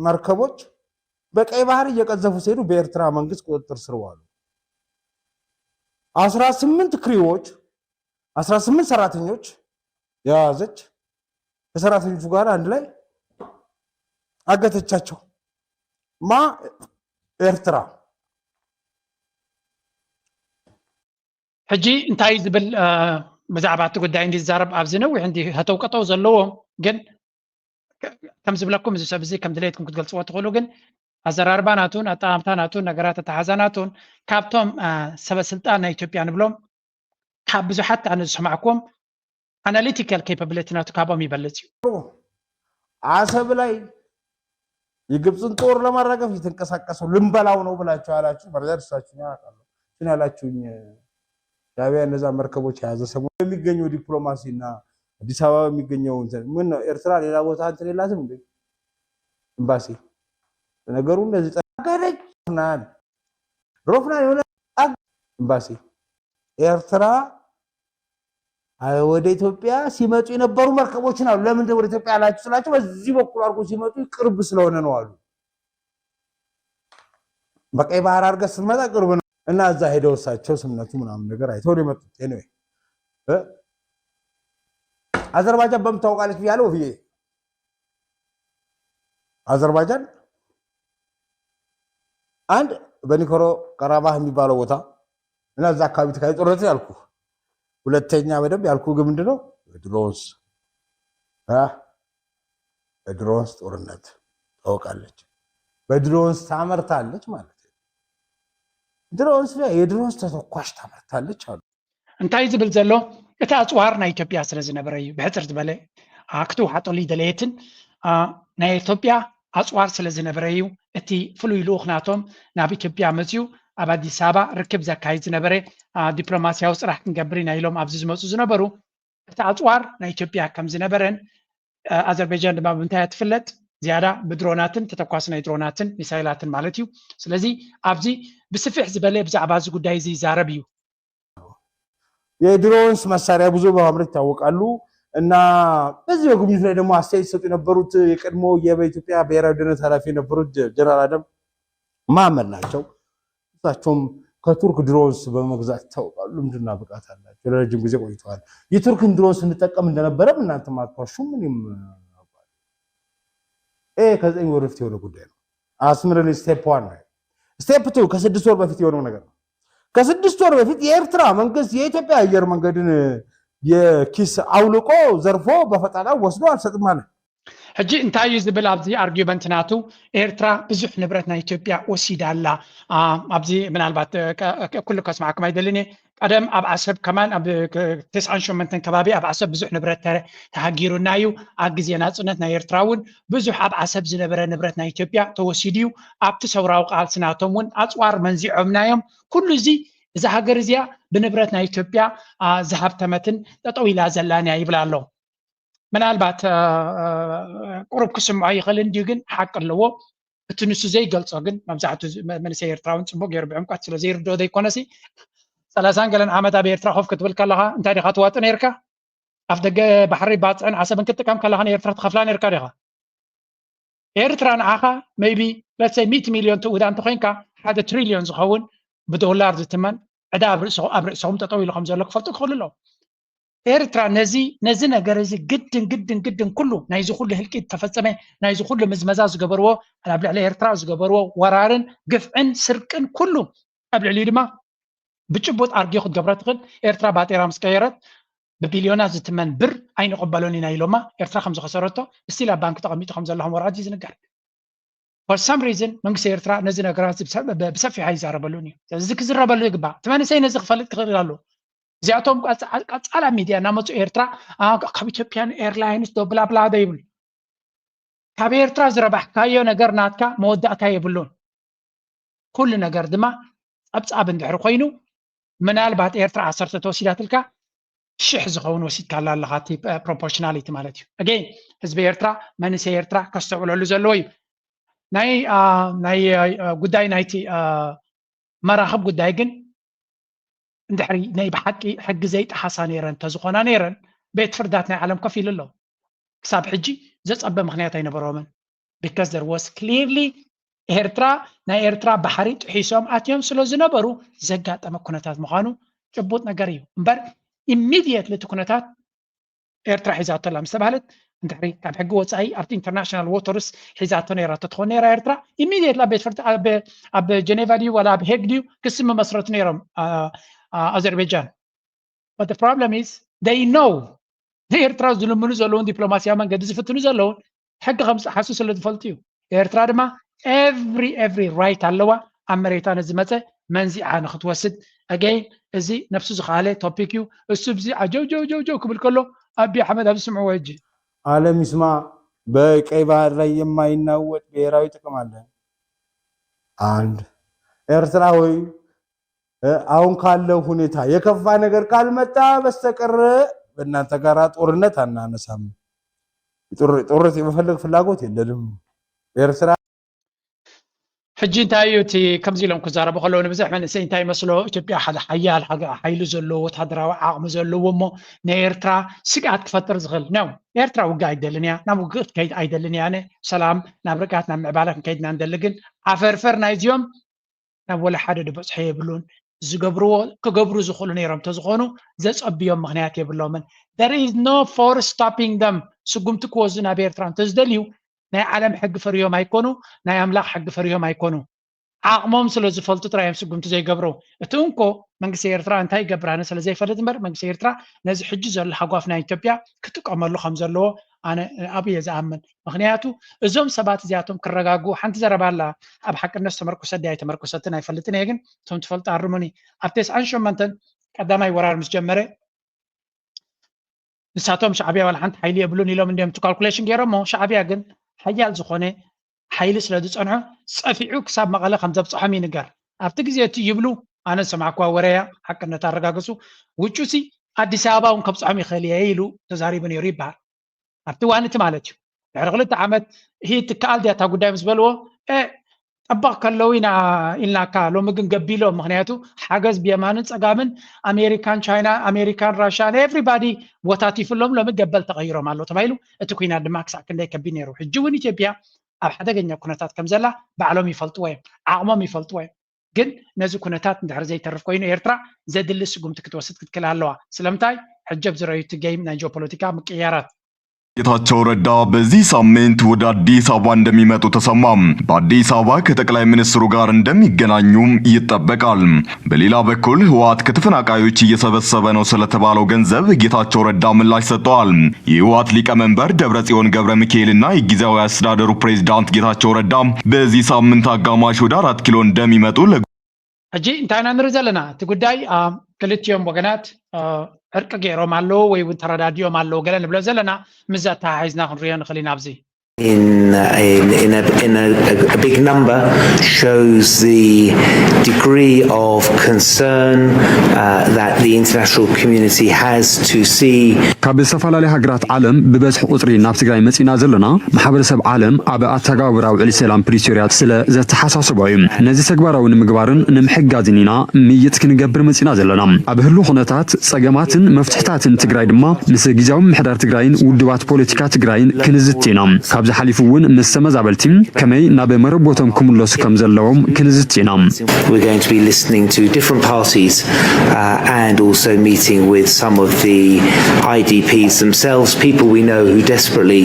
መርከቦች በቀይ ባህር እየቀዘፉ ሲሄዱ በኤርትራ መንግስት ቁጥጥር ስር ዋሉ። አስራ ስምንት ክሪዎች አስራ ስምንት ሰራተኞች የያዘች ከሰራተኞቹ ጋር አንድ ላይ አገተቻቸው። ማ ኤርትራ። ሕጂ እንታይ ዝብል ብዛዕባ እቲ ጉዳይ እንዲ ዝዛረብ ኣብዚ ነዊሕ እንዲ ሃተው ቀጠው ዘለዎ ግን ከም ዝብለኩም እዚ ሰብ እዚ ከም ድሌትኩም ክትገልፅዎ ትኽእሉ ግን ኣዘራርባ ናቱን ኣጠማምታ ናቱን ነገራት ኣተሓዛ ናቱን ካብቶም ሰበ ስልጣን ናይ ኢትዮጵያ ንብሎም ካብ ብዙሓት ኣነ ዝሰማዕኩዎም ኣናሊቲካል ኬፓብሊቲ ናቱ ካብኦም ይበልፅ እዩ። አሰብ ላይ የግብፅን ጦር ለማራገፍ እየተንቀሳቀሱ ልንበላው ነው ብላችሁ ያላችሁ መረጃ ደርሳችሁኛል አውቃለሁ። እሱን ያላችሁኝ ሻዕቢያ እነዛ መርከቦች የያዘ ሰሞን የሚገኘው ዲፕሎማሲ እና አዲስ አበባ የሚገኘው እንትን ምን ነው? ኤርትራ ሌላ ቦታ እንትን የላትም እንዴ? ኤምባሲ ነገሩ እንደዚህ ጠገደች ናል ሮፍናን የሆነ ኤምባሲ ኤርትራ ወደ ኢትዮጵያ ሲመጡ የነበሩ መርከቦችን አሉ። ለምንድን ወደ ኢትዮጵያ ያላችሁ ስላቸው በዚህ በኩል አድርጎ ሲመጡ ቅርብ ስለሆነ ነው አሉ። በቀይ ባህር አድርገህ ስትመጣ ቅርብ ነው እና እዛ ሄደው እሳቸው ስምነቱ ምናምን ነገር አይተው ነው የመጡት። Anyway አዘርባጃን በምን ታውቃለች ብያለሁ ብዬ አዘርባጃን አንድ በኒኮሮ ቀራባህ የሚባለው ቦታ እና እዛ አካባቢ ተካሄደ ጦርነት ያልኩ። ሁለተኛ በደንብ ያልኩ ግን ምንድነው ድሮንስ ድሮንስ ጦርነት ታውቃለች። በድሮንስ ታመርታለች ማለት ነው። ድሮንስ የድሮንስ ተተኳሽ ታመርታለች አሉ። እንታይ ዝብል ዘሎ እቲ ኣፅዋር ናይ ኢትዮጵያ ስለ ዝነበረ እዩ። ብሕፅር ዝበለ ክትውሓጠሉ ይደለየትን ናይ ኢትዮጵያ ኣፅዋር ስለ ዝነበረ እዩ። እቲ ፍሉይ ልኡኽ ናቶም ናብ ኢትዮጵያ መፅዩ ኣብ ኣዲስ ኣበባ ርክብ ዘካይድ ዝነበረ ዲፕሎማሲያዊ ስራሕ ክንገብር ኢና ኢሎም ኣብዚ ዝመፁ ዝነበሩ እቲ ኣፅዋር ናይ ኢትዮጵያ ከም ዝነበረን ኣዘርባይጃን ድማ ብምንታይ ትፍለጥ ዝያዳ ብድሮናትን ተተኳሲ ናይ ድሮናትን ሚሳይላትን ማለት እዩ። ስለዚ ኣብዚ ብስፍሕ ዝበለ ብዛዕባ እዚ ጉዳይ እዚ ይዛረብ እዩ። የድሮንስ መሳሪያ ብዙ በማምረት ይታወቃሉ እና በዚህ በጉብኝቱ ላይ ደግሞ አስተያየት ሲሰጡ የነበሩት የቀድሞ የኢትዮጵያ ብሔራዊ ደህንነት ኃላፊ የነበሩት ጀነራል አደም መሐመድ ናቸው። እሳቸውም ከቱርክ ድሮንስ በመግዛት ይታወቃሉ። ልምድና ብቃት አላቸው። ለረጅም ጊዜ ቆይተዋል። የቱርክን ድሮን ስንጠቀም እንደነበረም እናንተም አትዋሹም። ምንም ይሄ ከዘጠኝ ወር በፊት የሆነ ጉዳይ ነው። አስምርልኝ። Step one ነው። Step two ከስድስት ወር በፊት የሆነው ነገር ነው። ከስድስት ወር በፊት የኤርትራ መንግስት የኢትዮጵያ አየር መንገድን የኪስ አውልቆ ዘርፎ በፈጣጣ ወስዶ አልሰጥም አለ። ሕጂ እንታይ እዩ ዝብል ኣብዚ ኣርጊመንት ናቱ ኤርትራ ብዙሕ ንብረት ናይ ኢትዮጵያ ወሲዳ ኣላ። ኣብዚ ምናልባት ኩሉ ከስማዕኩም ኣይደልን እየ። ቀደም ኣብ ዓሰብ ከማን ኣብ ተስዓን ሸሞንተን ከባቢ ኣብ ዓሰብ ብዙሕ ንብረት ተሃጊሩና እዩ። ኣብ ግዜ ናፅነት ናይ ኤርትራ እውን ብዙሕ ኣብ ዓሰብ ዝነበረ ንብረት ናይ ኢትዮጵያ ተወሲዱ እዩ። ኣብቲ ሰውራዊ ቃልሲ ናቶም እውን ኣፅዋር መንዚዖምና እዮም። ኩሉ እዚ እዛ ሃገር እዚኣ ብንብረት ናይ ኢትዮጵያ ዝሃብተመትን ጠጠው ኢላ ዘላን እያ ይብል ኣሎ። ምናልባት ቁሩብ ክስምዖ ይኽእል እንድዩ፣ ግን ሓቂ ኣለዎ። እቲ ንሱ ዘይገልጾ ግን መብዛሕትኡ መንእሰይ ኤርትራውን ጽቡቅ ገይሩ ብዕምቆት ስለ ዘይርድኦ ዘይኮነሲ ሰላሳን ገለን ዓመት ኣብ ኤርትራ ኮፍ ክትብል ከለኻ እንታይ ዲኻ ትዋጥ ነይርካ? ኣፍ ደገ ባሕሪ ባጽዕን ዓሰብን ክትጥቀም ከለኻ ንኤርትራ ትኸፍላ ነይርካ ዲኻ? ኤርትራ ንዓኻ maybe let's say ሚእቲ ሚልዮን ትእውዳ እንተኾይንካ ሓደ ትሪልዮን ዝኸውን ብዶላር ዝትመን ዕዳ ኣብ ርእሶም ጠጠው ኢሉ ከም ዘሎ ክፈልጡ ክኽእሉ ኣለዎም። ኤርትራ ነዚ ነዚ ነገር እዚ ግድን ግድን ግድን ኩሉ ናይዚ ኩሉ ህልቂት ተፈጸመ ናይዚ ኩሉ ምዝመዛ ዝገበርዎ ኣብ ልዕሊ ኤርትራ ዝገበርዎ ወራርን ግፍዕን ስርቅን ኩሉ ኣብ ልዕሊኡ ድማ ብጭቡጥ ኣርግዮ ክትገብሮ ትኽእል። ኤርትራ ባጤራ ምስ ቀየረት ብቢልዮናት ዝትመን ብር ኣይንቕበሎን ኢና ኢሎማ ኤርትራ ከም ዝኸሰረቶ still ኣብ ባንክ ተቐሚጡ ከም ዘሎ ከም ወረቐት እዩ ዝንገር። For some reason መንግስቲ ኤርትራ ነዚ ነገራት ብሰፊሑ ኣይዛረበሉን እዩ። እዚ ክዝረበሉ ይግባእ። እቲ መንእሰይ ነዚ ክፈልጥ ክኽእል ኣሎ። እዚኣቶም ቀፃላ ሚድያ እናመፁ ኤርትራ ካብ ኢትዮጵያን ኤርላይንስ ዶ ብላብላ ዶ ይብሉ። ካብ ኤርትራ ዝረባሕካዮ ነገር ናትካ መወዳእታ የብሉን። ኩሉ ነገር ድማ ፀብፃብ እንድሕር ኮይኑ ምናልባት ኤርትራ ዓሰርተ ተወሲዳትልካ ሽሕ ዝኸውን ወሲድካላ ኣለኻ። እቲ proportionality ማለት እዩ። Again ህዝቢ ኤርትራ መንእሰይ ኤርትራ ከስተውዕለሉ ዘለዎ እዩ። ናይ ናይ ጉዳይ ናይቲ መራኽብ ጉዳይ ግን እንድሕሪ ናይ ብሓቂ ሕጊ ዘይጠሓሳ ነይረን እንተዝኾና ነይረን ቤት ፍርዳት ናይ ዓለም ኮፍ ኢሉ ኣሎ። ክሳብ ሕጂ ዘጸበ ምኽንያት ኣይነበሮምን። Because there was clearly ኤርትራ ናይ ኤርትራ ባሕሪ ጥሒሶም ኣትዮም ስለ ዝነበሩ ዘጋጠመ ኩነታት ምዃኑ ጭቡጥ ነገር እዩ። እምበር immediately እቲ ኩነታት ኤርትራ ሒዛቶ ኣላ ምስ ተባህለት እንድሕሪ ካብ ሕጊ ወፃኢ ኣብቲ international waters ሒዛቶ ነይራ ተትኾን ነይራ ኤርትራ immediately ኣብ ቤት ፍርዲ ኣብ ጀኔቫ ድዩ ዋላ ኣብ ሄግ ድዩ ክሲ መመስረቱ ነይሮም ኣዘርቤጃን። But the problem is they know ንኤርትራ ዝልምኑ ዘለውን ዲፕሎማሲያዊ መንገዲ ዝፍትኑ ዘለውን ሕጊ ከም ዝጠሓሱ ስለ ዝፈልጡ እዩ። ኤርትራ ድማ every every right ኣለዋ ኣብ መሬታ ነዚ መፀ መንዚዓ ንክትወስድ። Again እዚ ነብሱ ዝኸኣለ ቶፒክ እዩ። እሱ ብዚ ዓጀው ጀው ጀው ጀው ክብል ከሎ ኣቢ ኣሕመድ ኣብዚ ስምዕዎ ሕጂ። ዓለም ይስማ። በቀይ ባህር ላይ የማይናወጥ ብሔራዊ ጥቅም አለን። አንድ ኤርትራ ሆይ፣ አሁን ካለው ሁኔታ የከፋ ነገር ካልመጣ በስተቀር በእናንተ ጋር ጦርነት አናነሳም። ጦርነት የመፈለግ ፍላጎት የለንም። ኤርትራ ሕጂ እንታይ እዩ እቲ ከምዚ ኢሎም ክዛረቡ ከለዉ ንብዝሕ መንእሰይ እንታይ ይመስሎ? ኢትዮጵያ ሓደ ሓያል ሓይሊ ዘለዎ ወታደራዊ ዓቕሚ ዘለዎ እሞ ንኤርትራ ስግኣት ክፈጥር ዝኽእል ነው። ኤርትራ ውግእ ኣይደልን እያ፣ ናብ ውግእ ክትከይድ ኣይደልን እያ። ኣነ ሰላም ናብ ርግኣት ናብ ምዕባለ ክንከይድ ኢና ንደሊ፣ ግን ዓፈርፈር ናይዚኦም ናብ ወላ ሓደ ድበጽሖ የብሉን። ዝገብርዎ ክገብሩ ዝኽእሉ ነይሮም ተዝኾኑ ዘጸብዮም ምኽንያት የብሎምን። There is no force stopping them። ስጉምቲ ክወስዱ ናብ ኤርትራ እንተዝደልዩ ናይ ዓለም ሕጊ ፈርዮም ኣይኮኑ፣ ናይ ኣምላኽ ሕጊ ፈርዮም ኣይኮኑ። ዓቕሞም ስለ ዝፈልጡ ጥራይ እዮም ስጉምቲ ዘይገብሩ። እቲ እንኮ መንግስቲ ኤርትራ እንታይ ይገብር ኣነ ስለ ዘይፈልጥ እምበር መንግስቲ ኤርትራ ነዚ ሕጂ ዘሎ ሃጓፍ ናይ ኢትዮጵያ ክጥቀመሉ ከም ዘለዎ ኣነ ኣብኡ እየ ዝኣምን። ምኽንያቱ እዞም ሰባት እዚኣቶም ክረጋግኡ ሓንቲ ዘረባ ኣላ ኣብ ሓቅነት ዝተመርኮሰት ድያ ኣይተመርኮሰትን ኣይፈልጥን እየ፣ ግን እቶም ትፈልጡ ኣርሙኒ። ኣብ ተስዓን ሸሞንተን ቀዳማይ ወራር ምስ ጀመረ ንሳቶም ሻዕብያ ዋላ ሓንቲ ሓይሊ የብሉን ኢሎም እንዲዮም እቲ ካልኩሌሽን ገይሮሞ። ሻዕብያ ግን ሓያል ዝኾነ ሓይሊ ስለ ዝጸንሖ ጸፊዑ ክሳብ መቐለ ከም ዘብጽሖም ይንገር። ኣብቲ ግዜ እቲ ይብሉ ኣነ ዝሰማዕኩዋ ወረ እያ፣ ሓቅነት ኣረጋግጹ። ውጩ ሲ ኣዲስ ኣበባ እውን ከብጽሖም ይኽእል እየ ኢሉ ተዛሪቡ ነይሩ ይበሃል። ኣብቲ እዋን እቲ ማለት እዩ። ድሕሪ ክልተ ዓመት ሂድ ትከኣል ድያ እታ ጉዳይ ምስ በልዎ፣ እ ጠበቕ ከለዉ ኢና ኢልናካ፣ ሎሚ ግን ገቢሎም። ምኽንያቱ ሓገዝ ብየማንን ጸጋምን ኣሜሪካን ቻይና፣ ኣሜሪካን ራሽያን ኤቭሪባዲ ወታቲፍሎም ሎሚ ገበል ተቐይሮም ኣለዉ ተባሂሉ። እቲ ኲናት ድማ ክሳዕ ክንደይ ከቢድ ነይሩ። ሕጂ እውን ኢትዮጵያ ኣብ ሓደገኛ ኩነታት ከም ዘላ ባዕሎም ይፈልጥዎ እዮም፣ ዓቕሞም ይፈልጥዎ እዮም። ግን ነዚ ኩነታት እንድሕር ዘይተርፍ ኮይኑ ኤርትራ ዘድሊ ስጉምቲ ክትወስድ ክትክእል ኣለዋ። ስለምንታይ? ሕጂ ኣብ ዝረኣዩ እቲ ጌም ናይ ጂኦፖለቲካ ምቅይያራት ጌታቸው ረዳ በዚህ ሳምንት ወደ አዲስ አበባ እንደሚመጡ ተሰማ። በአዲስ አበባ ከጠቅላይ ሚኒስትሩ ጋር እንደሚገናኙም ይጠበቃል። በሌላ በኩል ህወሓት ከተፈናቃዮች እየሰበሰበ ነው ስለተባለው ገንዘብ ጌታቸው ረዳ ምላሽ ሰጥተዋል። የህወሓት ሊቀመንበር ደብረጽዮን ገብረ ሚካኤልና የጊዜያዊ አስተዳደሩ ፕሬዝዳንት ጌታቸው ረዳ በዚህ ሳምንት አጋማሽ ወደ አራት ኪሎ እንደሚመጡ ለ ሕጂ እንታይ ኢና ንርኢ ዘለና? እቲ ጉዳይ ክልቲኦም ወገናት ዕርቂ ገይሮም ኣለዉ ወይ እውን ተረዳዲኦም ኣለዉ ገለ ንብሎ ዘለና፣ ምስዚ ኣተሓሒዝና ክንሪኦ ንኽእል ኢና። ኣብዚ in in in a, in a, a big number shows the degree of concern uh, that the international community has to see. ካብ ዝተፈላለዩ ሃገራት ዓለም ብበዝሒ ቁፅሪ ናብ ትግራይ መፂና ዘለና ማሕበረሰብ ዓለም ኣብ ኣተገባብራ ውዕሊ ሰላም ፕሪቶርያ ስለ ዘተሓሳስቦ እዩ። ነዚ ተግባራዊ ንምግባርን ንምሕጋዝን ኢና ምይጥ ክንገብር መፂና ዘለና። ኣብ ህሉ ኩነታት ፀገማትን መፍትሕታትን ትግራይ ድማ ምስ ግዜያዊ ምምሕዳር ትግራይን ውድባት ፖለቲካ ትግራይን ክንዝቲ ኢና። ካብዚ ሓሊፉ እውን ምስ ተመዛበልቲ ከመይ ናብ መረቦቶም ክምለሱ ከም ዘለዎም ክንዝቲ ኢና። We're going to be listening to different parties uh, and also meeting with some of the I D Ps themselves, people we know who desperately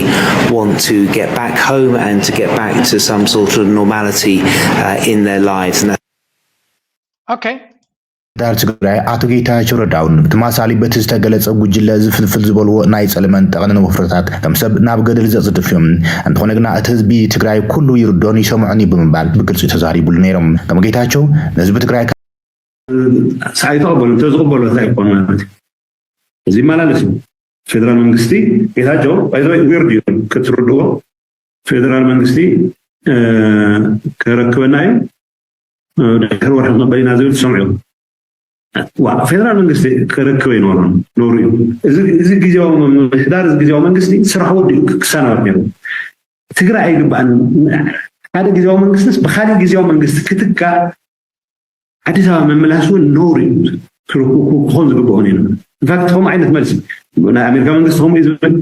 want to get back home and to get back to some sort of normality uh, in their lives. And Okay. ዳር ትግራይ ኣቶ ጌታቸው ረዳ እውን ብተማሳሊ በቲ ዝተገለጸ ጉጅለ ዝፍልፍል ዝበልዎ ናይ ጸለመን ጠቐነን ወፍርታት ከም ሰብ ናብ ገደል ዘጽድፍ እዮም። እንተኾነ ግና እቲ ህዝቢ ትግራይ ኩሉ ይርዶን ይሰምዖን እዩ ብምባል ብግልጺ ተዛሪቡሉ ነይሮም። ከም ጌታቸው ንህዝቢ ትግራይ ሳይ ተቐበሉ እንተዝቕበሉ እንታይ ይኮን ማለት እዩ። እዚ ይመላለስ እዩ። ፌደራል መንግስቲ ጌታቸው ባይዘወይ ዊርድ እዩ ክትርድዎ። ፌደራል መንግስቲ ከረክበና እዩ ድሕሪ ወርሒ ክንቕበል ኢና ዝብል ትሰምዑ። ዋ ፌደራል መንግስቲ ክረክብ ኣይነበሮን፣ ነውሪ እዩ። እዚ ግዜያዊ ምምሕዳር፣ እዚ ግዜያዊ መንግስቲ ስራሕ ወዲኡ ክሰናበት ነይሩ። ትግራይ ኣይግባእን። ሓደ ግዜያዊ መንግስቲስ ብካሊእ ግዜያዊ መንግስቲ ክትካእ ኣዲስ ኣበባ ምምላስ እውን ነውሪ እዩ። ክኾን ዝግብኦ ነይሩ። ኢንፋክት ከምኡ ዓይነት መልሲ ናይ ኣሜሪካ መንግስቲ ከምኡ እዩ ዝብል።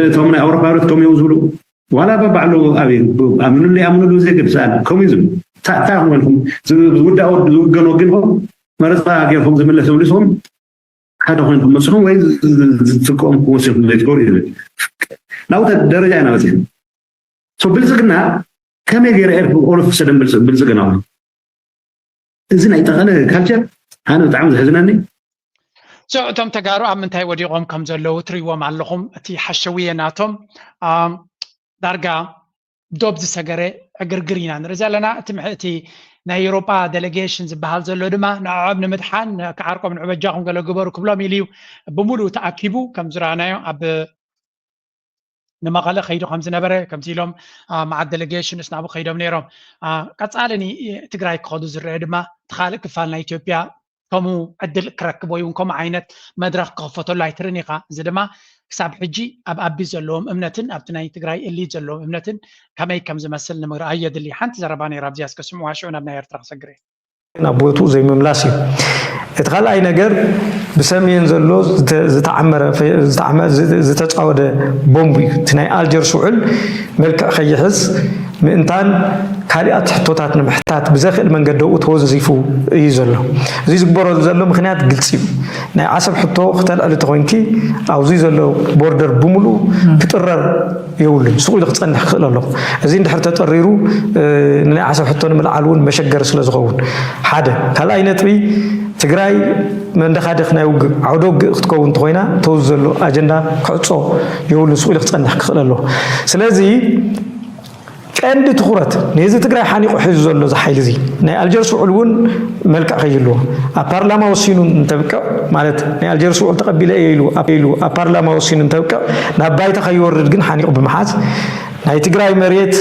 እቶም ናይ ኣውሮፓ ህብረት ከምኡ እዮም ዝብሉ። ዋላ በባዕሉ ኣበይ ኣምኑሉ ይኣምኑሉ ዘይገድስ ኣለ ከምኡ እዩ ዝብሉ። እንታይ ኮይንኩም ዝውዳእ ዝውገን ወጊንኩም መረፃ ገይርኩም ዝምለስ መሊስኩም ሓደ ኮይንኩም መፅኹም ወይ ዝጥቀምኩም ወሲኹም ዘይትገብሩ እዩ ዝብል። ናብኡ ደረጃ ኢና በፂሕና። ብልፅግና ከመይ ገይረ እየ ቁልፍ ክሰደን ብልፅግና እዚ ናይ ጠቐነ ካልቸር ኣነ ብጣዕሚ ዘሕዝነኒ። እቶም ተጋሩ ኣብ ምንታይ ወዲቖም ከም ዘለዉ ትሪእዎም ኣለኹም። እቲ ሓሸውየ ናቶም ዳርጋ ዶብ ዝሰገረ ዕግርግር ኢና ንርኢ ዘለና። እቲ ምሕ እቲ ናይ ኤውሮጳ ዴሌጌሽን ዝበሃል ዘሎ ድማ ንዕዖም ንምድሓን ክዓርቆም ንዑ በጃኹም ገለ ግበሩ ክብሎም ኢሉ እዩ ብምሉእ ተኣኪቡ ከም ዝረኣናዮ ኣብ ንመቐለ ከይዱ ከም ዝነበረ ከምዚ ኢሎም መዓት ዴሌጌሽንስ ናብኡ ከይዶም ነይሮም። ቀፃሊ ንትግራይ ክኸዱ ዝረአ ድማ እቲ ካልእ ክፋል ናይ ኢትዮጵያ ከምኡ ዕድል ክረክብ ወይ እውን ከምኡ ዓይነት መድረኽ ክኽፈተሉ ኣይትርን ኢኻ። እዚ ድማ ክሳብ ሕጂ ኣብ ኣቢ ዘለዎም እምነትን ኣብቲ ናይ ትግራይ እሊት ዘለዎም እምነትን ከመይ ከም ዝመስል ንምርኣይ የድሊ። ሓንቲ ዘረባ ነይራ ኣብዚኣ እስከ ስምዑዋ፣ ሽዑ ናብ ናይ ኤርትራ ክሰግር እየ። ናብ ቦትኡ ዘይምምላስ እዩ። እቲ ካልኣይ ነገር ብሰሜን ዘሎ ዝተዓመረ ዝተተፃወደ ቦምብ እዩ። እቲ ናይ ኣልጀርስ ውዕል መልክዕ ከይሕዝ ምእንታን ካልኣት ሕቶታት ንምሕታት ብዘኽእል መንገዲ ኣብኡ ተወንዚፉ እዩ ዘሎ። እዚ ዝግበረሉ ዘሎ ምኽንያት ግልፂ እዩ። ናይ ዓሰብ ሕቶ ክተልዕል እንተኮይንኪ ኣብዚ ዘሎ ቦርደር ብምሉእ ክጥረር የብሉን። ስቕ ኢሉ ክፀንሕ ክኽእል ኣለዎ። እዚ እንድሕር ተጠሪሩ ንናይ ዓሰብ ሕቶ ንምልዓል እውን መሸገሪ ስለ ዝኸውን ሓደ። ካልኣይ ነጥቢ ትግራይ መንደኻደኽ ናይ ውግእ ዓውደ ውግእ ክትከውን እንተኮይና ተውዚ ዘሎ ኣጀንዳ ክዕፆ የብሉን። ስቕ ኢሉ ክፀንሕ ክኽእል ኣለዎ። ስለዚ ቀንዲ ትኹረት ንህዝቢ ትግራይ ሓኒቑ ሒዙ ዘሎ እዚ ሓይሊ እዚ ናይ ኣልጀርስ ውዕል እውን መልክዕ ከይህልዎ ኣብ ፓርላማ ወሲኑ እንተብቅዕ ማለት ናይ ኣልጀርስ ውዕል ተቐቢለ እየ ኢሉ ኢሉ ኣብ ፓርላማ ወሲኑ እንተብቅዕ ናብ ባይታ ከይወርድ ግን ሓኒቑ ብምሓዝ ናይ ትግራይ መሬት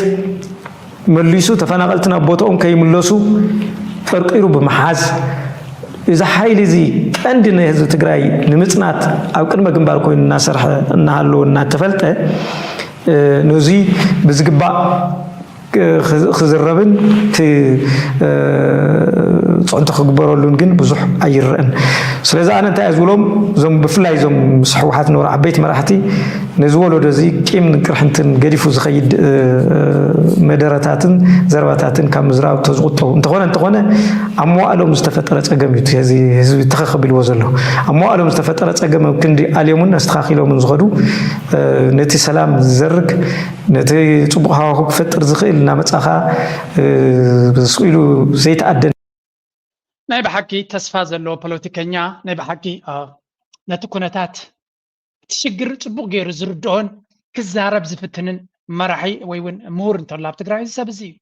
መሊሱ ተፈናቐልቲ ናብ ቦታኦም ከይምለሱ ጠርቂሩ ብምሓዝ እዚ ሓይሊ እዚ ቀንዲ ንህዝቢ ትግራይ ንምፅናት ኣብ ቅድመ ግንባር ኮይኑ እናሰርሐ እናሃለወ እናተፈልጠ ነዚ ብዝግባእ ክዝረብን ጽዕንቶ ክግበረሉን ግን ብዙሕ ኣይረአን። ስለዚ ኣነ እንታይ እየ ዝብሎም እዞም ብፍላይ እዞም ምስ ህወሓት ዝነበሩ ዓበይቲ መራሕቲ ነዚ ወለዶ እዚ ቂምን ቅርሕንትን ገዲፉ ዝኸይድ መደረታትን ዘረባታትን ካብ ምዝራብ ተዝቁጠቡ እንተኾነ እንተኾነ ኣብ መዋእሎም ዝተፈጠረ ፀገም እዩ። እዚ ህዝቢ ተኸኸብ ኢልዎ ዘሎ ኣብ መዋእሎም ዝተፈጠረ ፀገም ኣብ ክንዲ ኣልዮምን ኣስተኻኺሎምን ዝኸዱ ነቲ ሰላም ዝዘርግ ነቲ ፅቡቕ ሃዋሁ ክፈጥር ዝኽእል እናመፃኻ ስኢሉ ዘይተኣደን ናይ ብሓቂ ተስፋ ዘለዎ ፖለቲከኛ ናይ ብሓቂ ነቲ ኩነታት እቲ ሽግር ፅቡቕ ገይሩ ዝርድኦን ክዛረብ ዝፍትንን መራሒ ወይ እውን ምሁር እንተሎ ኣብ ትግራይ እዚ ሰብ እዚ እዩ።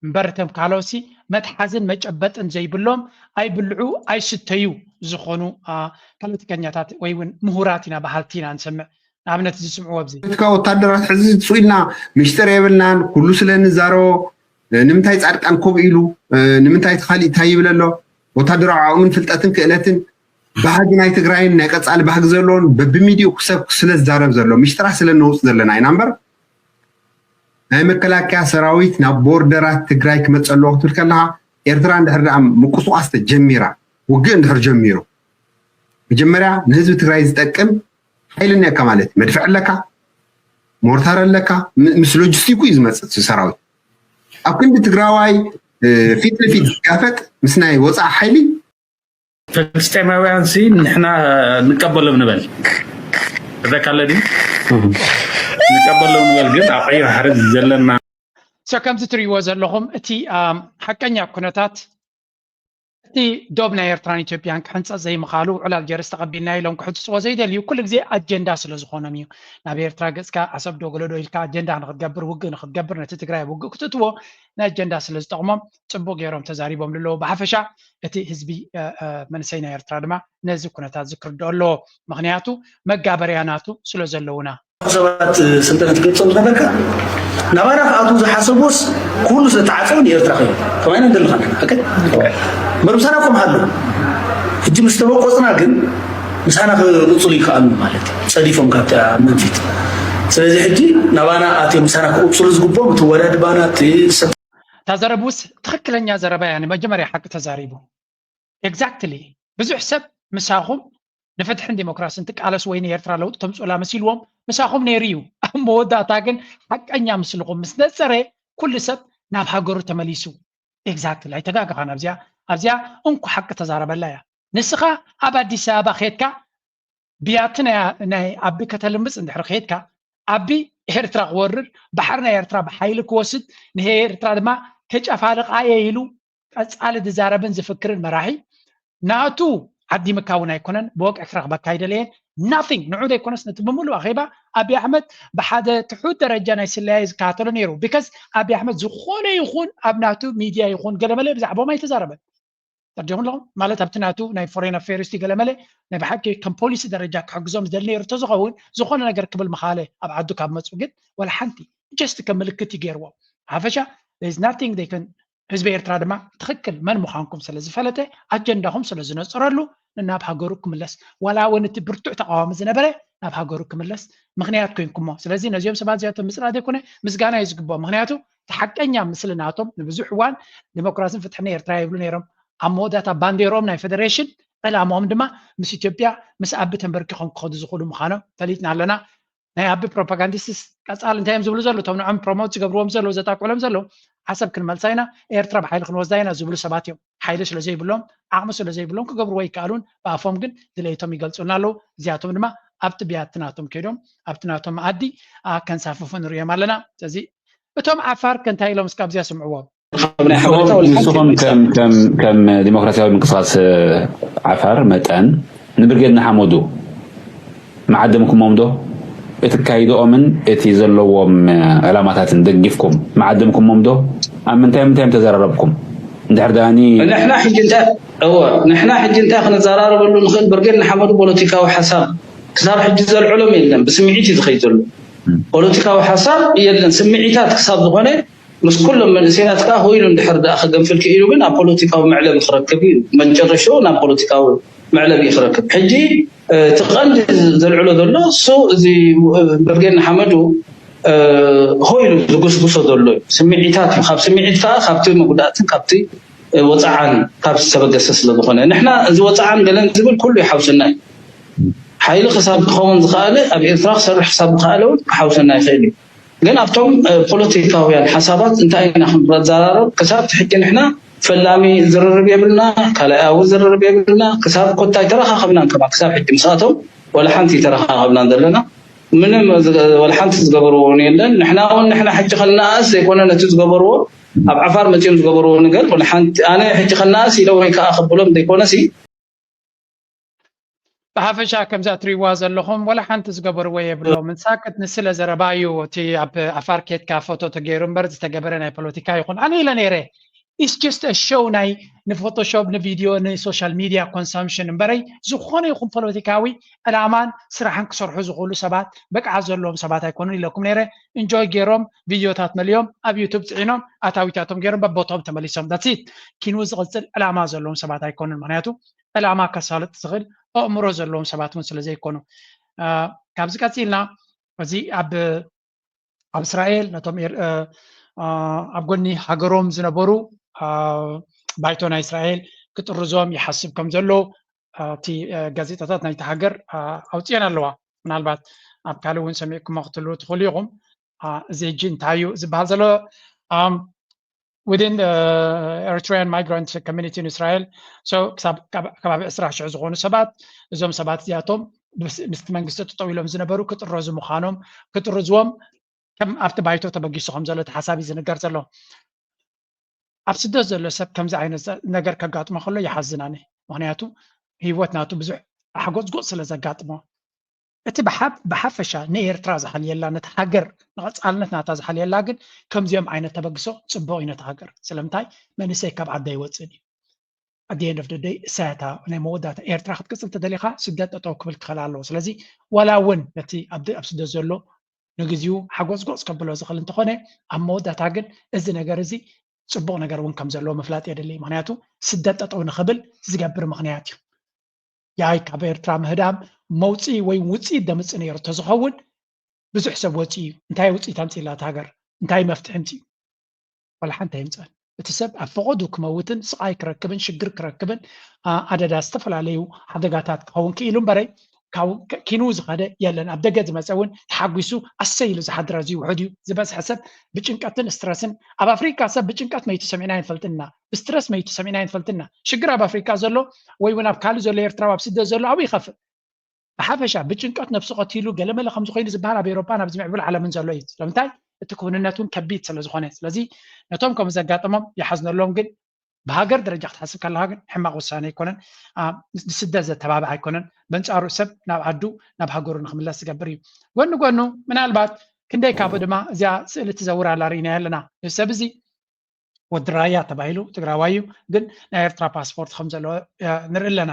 እምበር እቶም ካልኦሲ መትሓዝን መጨበጥን ዘይብሎም ኣይብልዑ ኣይስተዩ ዝኾኑ ፖለቲከኛታት ወይ እውን ምሁራት ኢና በሃልቲ ኢና ንሰምዕ። ንኣብነት ዝስምዕዎ ኣብዚ ፖለቲካ ወታደራት ሕዚ ስኢልና ሚስጥር የብልናን ኩሉ ስለ ንዛረቦ ንምንታይ ፃድቃን ኮብ ኢሉ ንምንታይ እቲ ካሊእ እንታይ ይብል ኣሎ ወታደራዊ ዓቕምን ፍልጠትን ክእለትን ባህጊ ናይ ትግራይን ናይ ቀፃሊ ባህጊ ዘለዎን በብሚድኡ ሰብ ስለ ዝዛረብ ዘሎ ሚስጥራት ስለ ነውፅ ዘለና ኢና እምበር ናይ መከላከያ ሰራዊት ናብ ቦርደራት ትግራይ ክመፀ ኣለዎ ክትብል ከለካ ኤርትራ እንድሕር ደኣ ምቁስቋስ ተጀሚራ ውግእ እንድሕር ጀሚሩ መጀመርያ ንህዝቢ ትግራይ ዝጠቅም ሓይሊ እኒአካ ማለት እዩ መድፍዕ ኣለካ ሞርታር ኣለካ ምስ ሎጂስቲኩ እዩ ዝመፅእ ሰራዊት ኣብ ክንዲ ትግራዋይ ፊት ንፊት ዝጋፈጥ ምስ ናይ ወፃኢ ሓይሊ ፍልስጤማውያን ሲ ንሕና ንቀበሎም ንበል እዛ ካለ ድዩ ንቀበሎም ንበል ግን ኣብ ቀይሕ ባሕሪ ዘለና so ከምዚ ትርእይዎ ዘለኹም እቲ ሓቀኛ ኩነታት እቲ ዶብ ናይ ኤርትራን ኢትዮጵያን ክሕንፀፅ ዘይምኻሉ ውዕል ኣልጀርስ ተቐቢልና ኢሎም ክሕፅፅዎ ዘይደልዩ ኩሉ ግዜ ኣጀንዳ ስለ ዝኾኖም እዩ ናብ ኤርትራ ገፅካ ዓሰብ ዶ ገለዶ ኢልካ ኣጀንዳ ንክትገብር ውግእ ንክትገብር ነቲ ትግራይ ውግእ ክትእትዎ ናይ ኣጀንዳ ስለ ዝጠቕሞም ፅቡቅ ገይሮም ተዛሪቦም ልለዉ ብሓፈሻ እቲ ህዝቢ መንሰይ ናይ ኤርትራ ድማ ነዚ ኩነታት ዝክርድኦ ኣለዎ ምክንያቱ መጋበርያ ናቱ ስለ ዘለውና ሰባት ስልጠነ ትገልጾም ዝነበርካ ናባና ክኣትዉ ዝሓሰቡስ ኩሉ ስለተዓጸው ንኤርትራ ከዩ ከማይና እንደልኻና ኦኬ መርምሳና ኮም ሃሉ ሕጂ ምስ ተበቆጽና ግን ምሳና ክቕጽሉ ይከኣሉ ማለት እዩ ጸዲፎም ካብቲ መንፊት ስለዚ ሕጂ ናባና ኣትዮም ምሳና ክቕጽሉ ዝግብኦም እቲ ወዳድባና እቲ ሰብ ታዘረቡስ ትኽክለኛ ዘረባ እያ ንመጀመርያ ሓቂ ተዛሪቡ exactly ብዙሕ ሰብ ምሳኹም ንፍትሕን ዲሞክራስን ትቃለስ ወይ ንኤርትራ ለውጢ ተምፅኡላ መሲልዎም ምሳኹም ነይሩ እዩ ኣብ መወዳእታ ግን ሓቀኛ ምስልኹም ምስ ነፀረ ኩሉ ሰብ ናብ ሃገሩ ተመሊሱ exactly ኣይተጋገኻን ኣብዚኣ ኣብዚኣ እንኩ ሓቂ ተዛረበላ እያ ንስኻ ኣብ ኣዲስ ኣበባ ኬድካ ብያቲ ናይ ኣቢ ከተልምፅ እንድሕር ኬድካ ኣቢ ኤርትራ ክወርር ባሕሪ ናይ ኤርትራ ብሓይሊ ክወስድ ንኤርትራ ድማ ከጨፋልቃየ ኢሉ ቀፃሊ ዝዛረብን ዝፍክርን መራሒ ናቱ ዓዲምካ እውን ኣይኮነን ብወግዒ ክረኽበካ ኣይደለየን nothing ንዑ ዘይኮነስ ነቲ ብምሉእ ኣኼባ ኣብይ ኣሕመድ ብሓደ ትሑት ደረጃ ናይ ስለያይ ዝከታተሎ ነይሩ because ኣብይ ኣሕመድ ዝኾነ ይኹን ኣብ ናቱ ሚድያ ይኹን ገለመለ ብዛዕባኦም ኣይተዛረበን ተረዲኹም ኣለኹም ማለት ኣብቲ ናቱ ናይ foreign affairs ቲ ገለመለ ናይ ብሓቂ ከም ፖሊሲ ደረጃ ክሕግዞም ዝደሊ ነይሩ ተዝኸውን ዝኾነ ነገር ክብል ምኻለ ኣብ ዓዱ ካብ መፁ ግን ወላ ሓንቲ just ከም ምልክት እዩ ገይርዎም ሓፈሻ nothing they can ህዝቢ ኤርትራ ድማ ትኽክል መን ምዃንኩም ስለ ዝፈለጠ ኣጀንዳኹም ስለ ዝነፅረሉ ንናብ ሃገሩ ክምለስ ዋላ እውን እቲ ብርቱዕ ተቃዋሚ ዝነበረ ናብ ሃገሩ ክምለስ ምክንያት ኮይንኩሞ ስለዚ ነዚኦም ሰባት እዚኣቶም ምፅራድ ዘይኮነ ምስጋና እዩ ዝግብኦም ምክንያቱ እቲ ሓቀኛ ምስሊ ናቶም ንብዙሕ እዋን ዲሞክራሲን ፍትሕን ኤርትራ ይብሉ ነይሮም ኣብ መወዳእታ ባንዴሮም ናይ ፌደሬሽን ዕላማኦም ድማ ምስ ኢትዮጵያ ምስ ኣቢ ተንበርኪኾም ክኸዱ ዝኽእሉ ምዃኖም ፈሊጥና ኣለና ናይ ኣቢ ፕሮፓጋንዲስትስ ቀፃል እንታይ እዮም ዝብሉ ዘሎ እቶም ንዖም ፕሮሞት ዝገብርዎም ዘለዉ ዘጣቅዕሎም ዘለዉ ዓሰብ ክንመልሳ ኢና ኤርትራ ብሓይሊ ክንወስዳ ኢና ዝብሉ ሰባት እዮም ሓይሊ ስለ ዘይብሎም ዓቕሚ ስለ ዘይብሎም ክገብርዎ ይከኣሉን ብኣፎም ግን ድሌቶም ይገልፁልና ኣለዉ እዚኣቶም ድማ ኣብቲ ብያቲ ናቶም ከይዶም ኣብቲ ናቶም መኣዲ ከንሳፍፉ ንሪኦም ኣለና ስለዚ እቶም ዓፋር ከንታይ ኢሎም እስካብ እዚኣ ስምዕዎም ንስኹም ከም ዲሞክራሲያዊ ምንቅስቃስ ዓፋር መጠን ንብርጌድ ንሓመዱ መዓደምኩሞም ዶ እቲ ካይድኦምን እቲ ዘለዎም ዕላማታትን ደጊፍኩም መዓደምኩሞም ዶ ኣብ ምንታይ ምንታይ ተዘራረብኩም እንድሕር ዳኒ ንሕና ሕጂ እንታይ እወ ንሕና ሕጂ እንታይ ክንዘራረበሉ ንኽእል ብርጌድ ንሓመዱ ፖለቲካዊ ሓሳብ ክሳብ ሕጂ ዘልዕሎም የለን ብስምዒት እዩ ዝኸይድ ዘሎ ፖለቲካዊ ሓሳብ የለን ስምዒታት ክሳብ ዝኾነ ምስ ኩሎም መንእሰያት ከዓ ሆይሉ እንድሕር ደኣ ክገንፍል ክኢሉ ግን ኣብ ፖለቲካዊ መዕለቢ ክረክብ እዩ መጨረሽኡ ናብ ፖለቲካዊ መዕለቢ እዩ ክረክብ ሕጂ እቲ ቀንዲ ዘልዕሎ ዘሎ እሱ እዚ ብርጌድ ንሓመዱ ሆይሉ ዝጉስጉሶ ዘሎ እዩ ስምዒታት እዩ ካብ ስምዒት ከዓ ካብቲ መጉዳእትን ካብቲ ወፃዓን ካብ ዝተበገሰ ስለ ዝኾነ ንሕና እዚ ወፃዓን ገለን ዝብል ኩሉ ይሓውስና እዩ ሓይሊ ክሳብ ክኸውን ዝኸኣለ ኣብ ኤርትራ ክሰርሕ ክሳብ ዝኸኣለ እውን ክሓውሰና ይኽእል እዩ ግን ኣብቶም ፖለቲካውያን ሓሳባት እንታይ ኢና ክንዘራረብ ክሳብ ሕጂ ንሕና ፈላሚ ዝርርብ የብልና ካልኣያዊ ዝርርብ የብልና ክሳብ ኮታ ኣይተረኻኸብናን ከማ ክሳብ ሕጂ ምስኣቶም ወላ ሓንቲ ይተረኻኸብናን ዘለና ምንም ወላ ሓንቲ ዝገበርዎ እውን የለን ንሕና እውን ንሕና ሕጂ ከነኣእስ ዘይኮነ ነቲ ዝገበርዎ ኣብ ዓፋር መፅኦም ዝገበርዎ ነገር ወላ ሓንቲ ኣነ ሕጂ ከነኣእስ ኢለ ወይ ከዓ ክብሎም ዘይኮነሲ ብሓፈሻ ከምዛ ትሪዋ ዘለኹም ወላ ሓንቲ ዝገበርዎ የብሎምን ሳክት ንስለ ዘረባ እዩ እቲ ኣብ ኣፋር ኬትካ ፎቶ ተገይሩ እምበር ዝተገበረ ናይ ፖለቲካ ይኹን ኣነ ኢለ ነይረ it's just a show ናይ ንፎቶሾፕ ንቪድዮ ንሶሻል ሚድያ ኮንሳምሽን እምበረይ ዝኾነ ይኹን ፖለቲካዊ ዕላማን ስራሕን ክሰርሑ ዝኽእሉ ሰባት ብቅዓት ዘለዎም ሰባት ኣይኮኑን ኢለኩም ነይረ እንጆይ ገይሮም ቪድዮታት መሊኦም ኣብ ዩቱብ ፅዒኖም ኣታዊታቶም ገይሮም በቦቶም ተመሊሶም that's it ኪንው ዝቕፅል ዕላማ ዘለዎም ሰባት ኣይኮኑን ምክንያቱ ዕላማ ከሳልጥ ዝኽእል ኣእምሮ ዘለዎም ሰባት እውን ስለ ዘይኮኑ ካብዚ ቀፂልና እዚ ኣብ ኣብ እስራኤል ነቶም ኣብ ጎኒ ሃገሮም ዝነበሩ ባይቶ ናይ እስራኤል ክጥርዞም ይሓስብ ከም ዘሎ እቲ ጋዜጣታት ናይቲ ሃገር ኣውፅኤን ኣለዋ ምናልባት ኣብ ካልእ እውን ሰሚዕኩሞ ክትህልዉ ትኽእሉ ኢኹም እዚ ሕጂ እንታይ እዩ ዝበሃል ዘሎ within the Eritrean migrant community in Israel so ክሳብ ከባቢ ዕስራ ሽሕ ዝኾኑ ሰባት እዞም ሰባት እዚኣቶም ምስቲ መንግስቲ ጠጠው ኢሎም ዝነበሩ ክጥረዙ ምዃኖም ክጥርዝዎም ከም ኣብቲ ባይቶ ተበጊሱ ከም ዘሎ እቲ ሓሳብ እዩ ዝንገር ዘሎ ኣብ ስደት ዘሎ ሰብ ከምዚ ዓይነት ነገር ከጋጥሞ ከሎ ይሓዝናኒ ምክንያቱ ህይወት ናቱ ብዙሕ ሓጎፅጎፅ ስለ ዘጋጥሞ እቲ ብሓፈሻ ንኤርትራ ዝሓልየላ ነቲ ሃገር ንቐፃልነት ናታ ዝሓልየላ ግን ከምዚኦም ዓይነት ተበግሶ ፅቡቕ እዩ ነቲ ሃገር ስለምንታይ መንእሰይ ካብ ዓዳ ይወፅእን እዩ ኣደየንድ ኦፍ ደይ እሳያታ ናይ መወዳእታ ኤርትራ ክትቅፅል ተደሊኻ ስደት ጠጠው ክብል ክኽእል ኣለዎ ስለዚ ዋላ እውን ነቲ ኣብ ስደት ዘሎ ንግዚኡ ሓጎፅጎፅ ከብሎ ዝኽእል እንተኾነ ኣብ መወዳእታ ግን እዚ ነገር እዚ ፅቡቕ ነገር እውን ከም ዘለዎ ምፍላጥ የድሊ ምክንያቱ ስደት ጠጠው ንኽብል ዝገብር ምክንያት እዩ ያይ ካብ ኤርትራ ምህዳም መውፅኢ ወይ ውፅኢት ደምፅእ ነይሩ ተዝኸውን ብዙሕ ሰብ ወፂኡ እዩ እንታይ ውፅኢት ኣምፅእላ ሃገር እንታይ መፍትሒ ምፅኡ ዋላ ሓንቲ ኣይምፅእን እቲ ሰብ ኣብ ፈቐዱ ክመውትን ስቓይ ክረክብን ሽግር ክረክብን ኣደዳ ዝተፈላለዩ ሓደጋታት ክኸውን ክኢሉ እምበረይ ኪንው ዝኸደ የለን ኣብ ደገ ዝመፀ እውን ተሓጒሱ ኣሰይ ኢሉ ዝሓድር ኣዝዩ ውሑድ እዩ ዝበዝሐ ሰብ ብጭንቀትን ስትረስን ኣብ ኣፍሪካ ሰብ ብጭንቀት መይቱ ሰሚዕና ይንፈልጥና ብስትረስ መይቱ ሰሚዕና ይንፈልጥና ሽግር ኣብ ኣፍሪካ ዘሎ ወይ እውን ኣብ ካልእ ዘሎ ኤርትራዊ ኣብ ስደት ዘሎ ኣብኡ ይኸፍእ ብሓፈሻ ብጭንቀት ነብሱ ቀቲሉ ገለመለ ከምዚ ኮይኑ ዝበሃል ኣብ ኤሮፓን ኣብዚ ምዕቡል ዓለምን ዘሎ እዩ ስለምንታይ እቲ ክውንነት እውን ከቢድ ስለ ዝኾነ ስለዚ ነቶም ከምኡ ዘጋጠሞም ይሓዝነሎም ግን ብሃገር ደረጃ ክትሓስብ ከለካ ግን ሕማቅ ውሳነ ኣይኮነን ንስደት ዘተባብዕ ኣይኮነን በንፃሩ ሰብ ናብ ዓዱ ናብ ሃገሩ ንክምለስ ዝገብር እዩ ጎኒ ጎኑ ምናልባት ክንደይ ካብኡ ድማ እዚኣ ስእሊ ትዘውር ኣላ ርኢናያ ኣለና እዚ ሰብ እዚ ወዲ ራያ ተባሂሉ ትግራዋይ እዩ፣ ግን ናይ ኤርትራ ፓስፖርት ከም ዘለዎ ንርኢ ኣለና።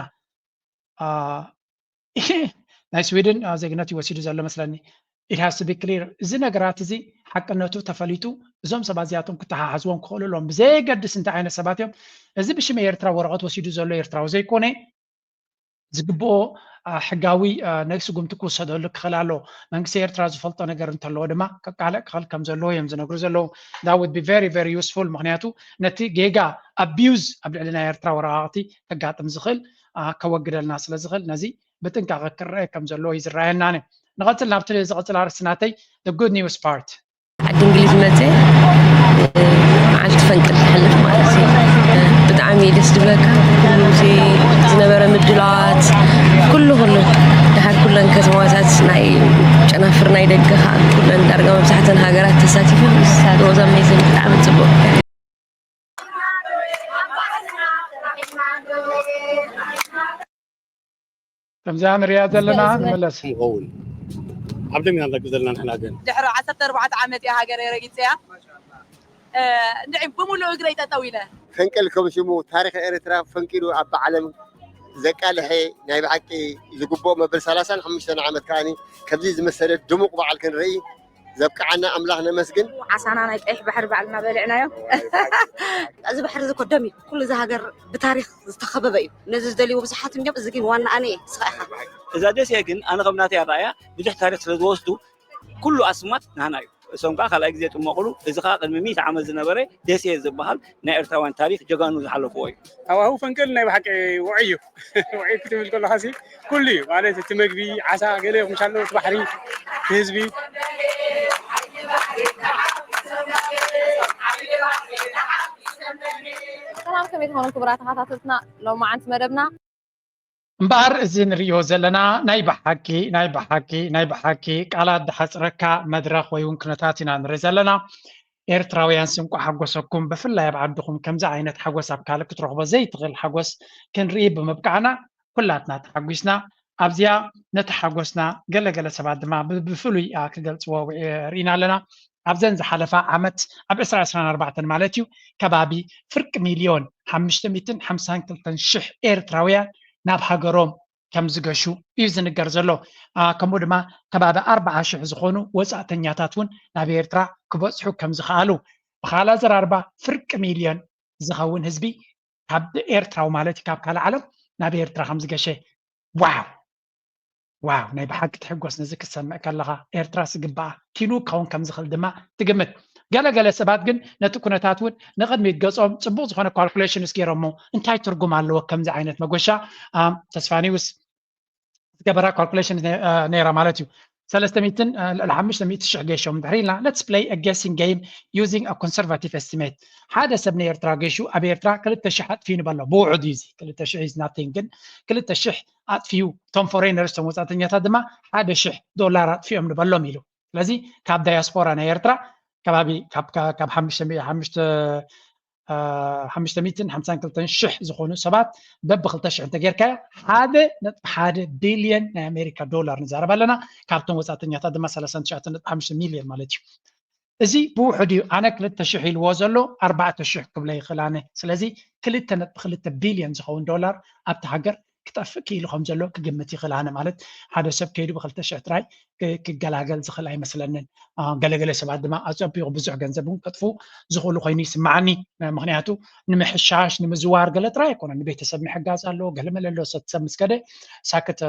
ናይ ስዊድን ዜግነት ይወሲዱ ዘሎ መስለኒ። It has to be clear። እዚ ነገራት እዚ ሓቅነቱ ተፈሊጡ እዞም ሰባት እዚኣቶም ክተሓሓዝዎም ክኽእሉ ኣለዎም፣ ብዘየገድስ እንታይ ዓይነት ሰባት እዮም። እዚ ብሽም ኤርትራ ወረቐት ወሲዱ ዘሎ ኤርትራዊ ዘይኮነ ዝግብኦ ሕጋዊ ናይ ስጉምቲ ክውሰደሉ ክኽእል ኣለዎ። መንግስቲ ኤርትራ ዝፈልጦ ነገር እንተለዎ ድማ ከቃልዕ ክኽእል ከም ዘለዎ እዮም ዝነግሩ ዘለዉ። That would be very very useful። ምክንያቱ ነቲ ጌጋ፣ abuse፣ ኣብ ልዕሊ ናይ ኤርትራ ወረቓቕቲ ከጋጥም ዝኽእል ከወግደልና ስለ ዝኽእል ነዚ ብጥንቃቐ ክረአ ከም ዘለዎ እዩ ዝረኣየና። ንቐጽል ናብቲ ዝቐጽል ኣርእስቲ ናተይ፣ the good news part። ዓዲ እንግሊዝ መፀ መዓልቲ ፈንቅል ትሕልፍ ማለት እዩ። ብጣዕሚ ደስ ዝብለካ ኩሉ ዝነበረ ምድላዋት ኩሉ ኩሉ ድሓር ኩለን ከተማታት ናይ ጨናፍር ናይ ደገ ከዓ ኩለን ዳርጋ መብዛሕተን ሃገራት ተሳቲፈን ወዛ ሜዝን ብጣዕሚ ፅቡቅ። ከምዚኣ ንሪኣ ዘለና ንመለስ። ምኸውን ኣብ ደም ኢና ንረግብ ዘለና ንሕና ግን ድሕሪ ዓሰርተ ኣርባዕተ ዓመት እያ ሃገረይ ረጊፀያ። እንድዒ ብምሉእ እግረይ ጠጠው ኢለ። ፈንቅል ከም ሽሙ ታሪኽ ኤርትራ ፈንቂሉ ኣብ ዓለም ዘቃልሐ ናይ ብሓቂ ዝግብኦ መበል ሰላሳን ሓሙሽተን ዓመት ከዓኒ ከምዚ ዝመሰለ ድሙቕ በዓል ክንርኢ ዘብቅዓና ኣምላኽ ነመስግን። ዓሳና ናይ ቀይሕ ባሕሪ ባዕልና በሊዕናዮ። እዚ ባሕሪ እዚ እኮ ደም እዩ። ኩሉ እዚ ሃገር ብታሪኽ ዝተኸበበ እዩ። ነዚ ዝደልይዎ ብዙሓት እዮም። እዚ ግን ዋና ኣነ እየ፣ ንስኻ ኢኻ። እዛ ደሴ ግን ኣነ ከም ናተይ ኣረኣእያ ብዙሕ ታሪኽ ስለ ዝወስዱ ኩሉ ኣስማት ናህና እዩ። እሶም ከዓ ካልኣይ ግዜ ጥመቑሉ። እዚ ከዓ ቅድሚ ሚእቲ ዓመት ዝነበረ ደሴ ዝበሃል ናይ ኤርትራውያን ታሪኽ ጀጋኑ ዝሓለፍዎ እዩ። ሃዋህው ፈንቅል ናይ ብሓቂ ውዑይ እዩ። ውዑይ ክትብል ከለኻሲ ኩሉ እዩ ማለት እቲ መግቢ ዓሳ ገለ ይኹን ሻሎ እቲ ባሕሪ እቲ ህዝቢ ሰላም ከመይ ትኾኑ ክቡራት ተኸታተልትና ሎማዓንቲ መደብና እምበኣር እዚ ንርእዮ ዘለና ናይ ብሓቂ ናይ ብሓቂ ናይ ብሓቂ ቃላት ድሓፅረካ መድረኽ ወይ እውን ኩነታት ኢና ንርኢ ዘለና። ኤርትራውያን ስንቋ ሓጎሰኩም። ብፍላይ ኣብ ዓድኹም ከምዚ ዓይነት ሓጎስ ኣብ ካልእ ክትረኽቦ ዘይትኽእል ሓጎስ ክንርኢ ብምብቃዕና ኩላትና ተሓጒስና። ኣብዚኣ ነቲ ሓጎስና ገለገለ ሰባት ድማ ብፍሉይ ክገልፅዎ ርኢና ኣለና። ኣብዘን ዝሓለፋ ዓመት ኣብ ዕስራ ዕስራን ኣርባዕተን ማለት እዩ ከባቢ ፍርቂ ሚልዮን ሓሙሽተ ሚእትን ሓምሳን ክልተን ሽሕ ኤርትራውያን ናብ ሃገሮም ከም ዝገሹ እዩ ዝንገር ዘሎ። ከምኡ ድማ ከባቢ ኣርባዓ ሽሕ ዝኾኑ ወፃእተኛታት እውን ናብ ኤርትራ ክበፅሑ ከም ዝኸኣሉ፣ ብኻልእ ኣዘራርባ ፍርቂ ሚልዮን ዝኸውን ህዝቢ ካብ ኤርትራዊ ማለት እዩ ካብ ካልእ ዓለም ናብ ኤርትራ ከም ዝገሸ። ዋው ዋው ናይ ብሓቂ ትሕጎስ ነዚ ክትሰምዕ ከለኻ። ኤርትራ ስግባኣ ኪኑ ክኸውን ከም ዝኽእል ድማ ትግምት። ገለገለ ሰባት ግን ነቲ ኩነታት እውን ንቕድሚት ገጾም ጽቡቕ ዝኾነ calculations ገይሮሞ እንታይ ትርጉም ኣለዎ ከምዚ ዓይነት መጎሻ ተስፋኒውስ ዝገበራ calculation ነይራ ማለት እዩ። ሰለስተ ሚእትን ልዕሊ ሓሙሽተ ሚእቲ ሽሕ ገይሾም እንድሕር ኢልና let's play a guessing game using a conservative estimate። ሓደ ሰብ ንኤርትራ ገይሹ ኣብ ኤርትራ ክልተ ሽሕ ኣጥፊኡ ንበሎ። ብውሑድ እዩ እዚ ክልተ ሽሕ is nothing፣ ግን ክልተ ሽሕ ኣጥፊኡ እቶም foreigners እቶም ወፃእተኛታት ድማ ሓደ ሽሕ ዶላር ኣጥፊኦም ንበሎም ኢሉ። ስለዚ ካብ ዳያስፖራ ናይ ኤርትራ ከባቢ ካብ ሓሙሽተ ሚእትን ሓምሳን ክልተን ሽሕ ዝኾኑ ሰባት በቢ ክልተ ሽሕ እንተጌርካዮ ሓደ ነጥቢ ሓደ ቢልዮን ናይ ኣሜሪካ ዶላር ንዛረብ ኣለና። ካብቶም ወፃእተኛታት ድማ ሰላሳን ትሽዓተን ነጥቢ ሓሙሽተ ሚልዮን ማለት እዩ። እዚ ብውሑድ እዩ። ኣነ ክልተ ሽሕ ኢልዎ ዘሎ ኣርባዕተ ሽሕ ክብሎ ይኽእል ኣነ። ስለዚ ክልተ ነጥቢ ክልተ ቢልዮን ዝኸውን ዶላር ኣብቲ ሃገር ክጠፍእ ክኢሉ ከም ዘሎ ክግምት ይኽእል ኣነ። ማለት ሓደ ሰብ ከይዱ ብክልተ ሽሕ ጥራይ ክገላገል ዝኽእል ኣይመስለንን። ገለገለ ሰባት ድማ ኣፀቢቑ ብዙሕ ገንዘብ እውን ከጥፉ ዝኽእሉ ኮይኑ ይስምዓኒ። ምክንያቱ ንምሕሻሽ ንምዝዋር ገለ ጥራይ ኣይኮነን፣ ንቤተሰብ ምሕጋዝ ኣለዎ። ገለ መለ ኣሎ ሰብ ምስ ከደ ሳክት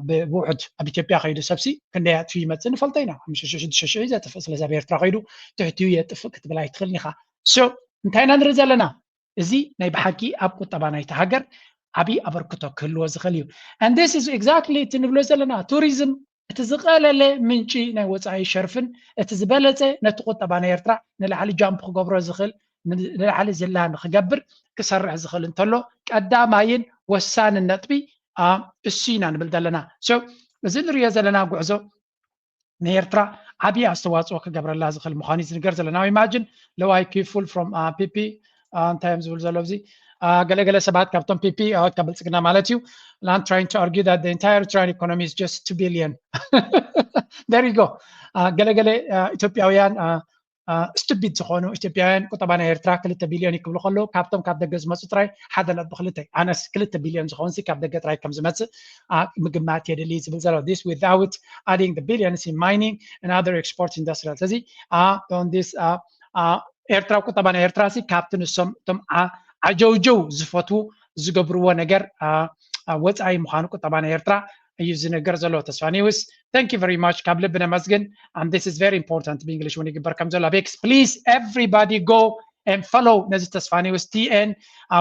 ብውሑድ ኣብ ኢትዮጵያ ከይዱ ሰብሲ ክንደይ ኣጥፊ ይመፅእ ንፈልጦ ኢና። ሓሙሽተ ሽሕ ሽዱሽተ ሽሕ እዩ ዘጥፍእ። ስለዚ ኣብ ኤርትራ ከይዱ ትሕቲኡ የጥፍእ ክትብል ኣይትኽእልን ኢኻ። So እንታይ ኢና ንርኢ ዘለና? እዚ ናይ ብሓቂ ኣብ ቁጠባ ናይቲ ሃገር ዓብዪ ኣበርክቶ ክህልዎ ዝኽእል እዩ። And this is exactly እቲ ንብሎ ዘለና ቱሪዝም እቲ ዝቐለለ ምንጪ ናይ ወፃኢ ሸርፍን እቲ ዝበለፀ ነቲ ቁጠባ ናይ ኤርትራ ንላዕሊ ጃምፕ ክገብሮ ዝኽእል ንላዕሊ ዝላ ንክገብር ክሰርሕ ዝኽእል እንተሎ ቀዳማይን ወሳንን ነጥቢ እሱ ኢና ንብል ዘለና። So እዚ ንሪኦ ዘለና ጉዕዞ ንኤርትራ ዓብዪ ኣስተዋፅኦ ክገብረላ ዝኽእል ምዃኑ እዩ ዝንገር ዘሎ። Now imagine low I Q full from ፒፒ እንታይ እዮም ዝብል ዘሎ ኣብዚ ገለገለ ሰባት ካብቶም ፒፒ ካብ ብልፅግና ማለት እዩ land trying to argue that the entire Eritrean economy is just two billion. There you go. ገለገለ ኢትዮጵያውያን ስቱፒድ ዝኾኑ ኢትዮጵያውያን ቁጠባ ናይ ኤርትራ ክልተ ቢልዮን እዩ ክብሉ ከለዉ ካብቶም ካብ ደገ ዝመፁ ጥራይ ሓደ ነጥቢ ክልተ ኣነስ ክልተ ቢልዮን ዝኾንሲ ካብ ደገ ጥራይ ከም ዝመፅእ ምግማት የድሊ ዝብል ዘሎ this without adding the billions in mining and other export industrial ስለዚ on this ኤርትራ ቁጠባ ናይ ኤርትራ ሲ ካብቲ ንሶም እቶም ዓጀውጀው ዝፈትዉ ዝገብርዎ ነገር ወፃኢ ምዃኑ ቁጠባ ናይ ኤርትራ እዩ ዝነገር ዘሎ ተስፋ ኒውስ thank you very much ካብ ልቢ ነመስግን and this is very important ብእንግሊሽ እውን ይግበር ከም ዘሎ ቤክስ please everybody go and follow ነዚ ተስፋ ኒውስ tn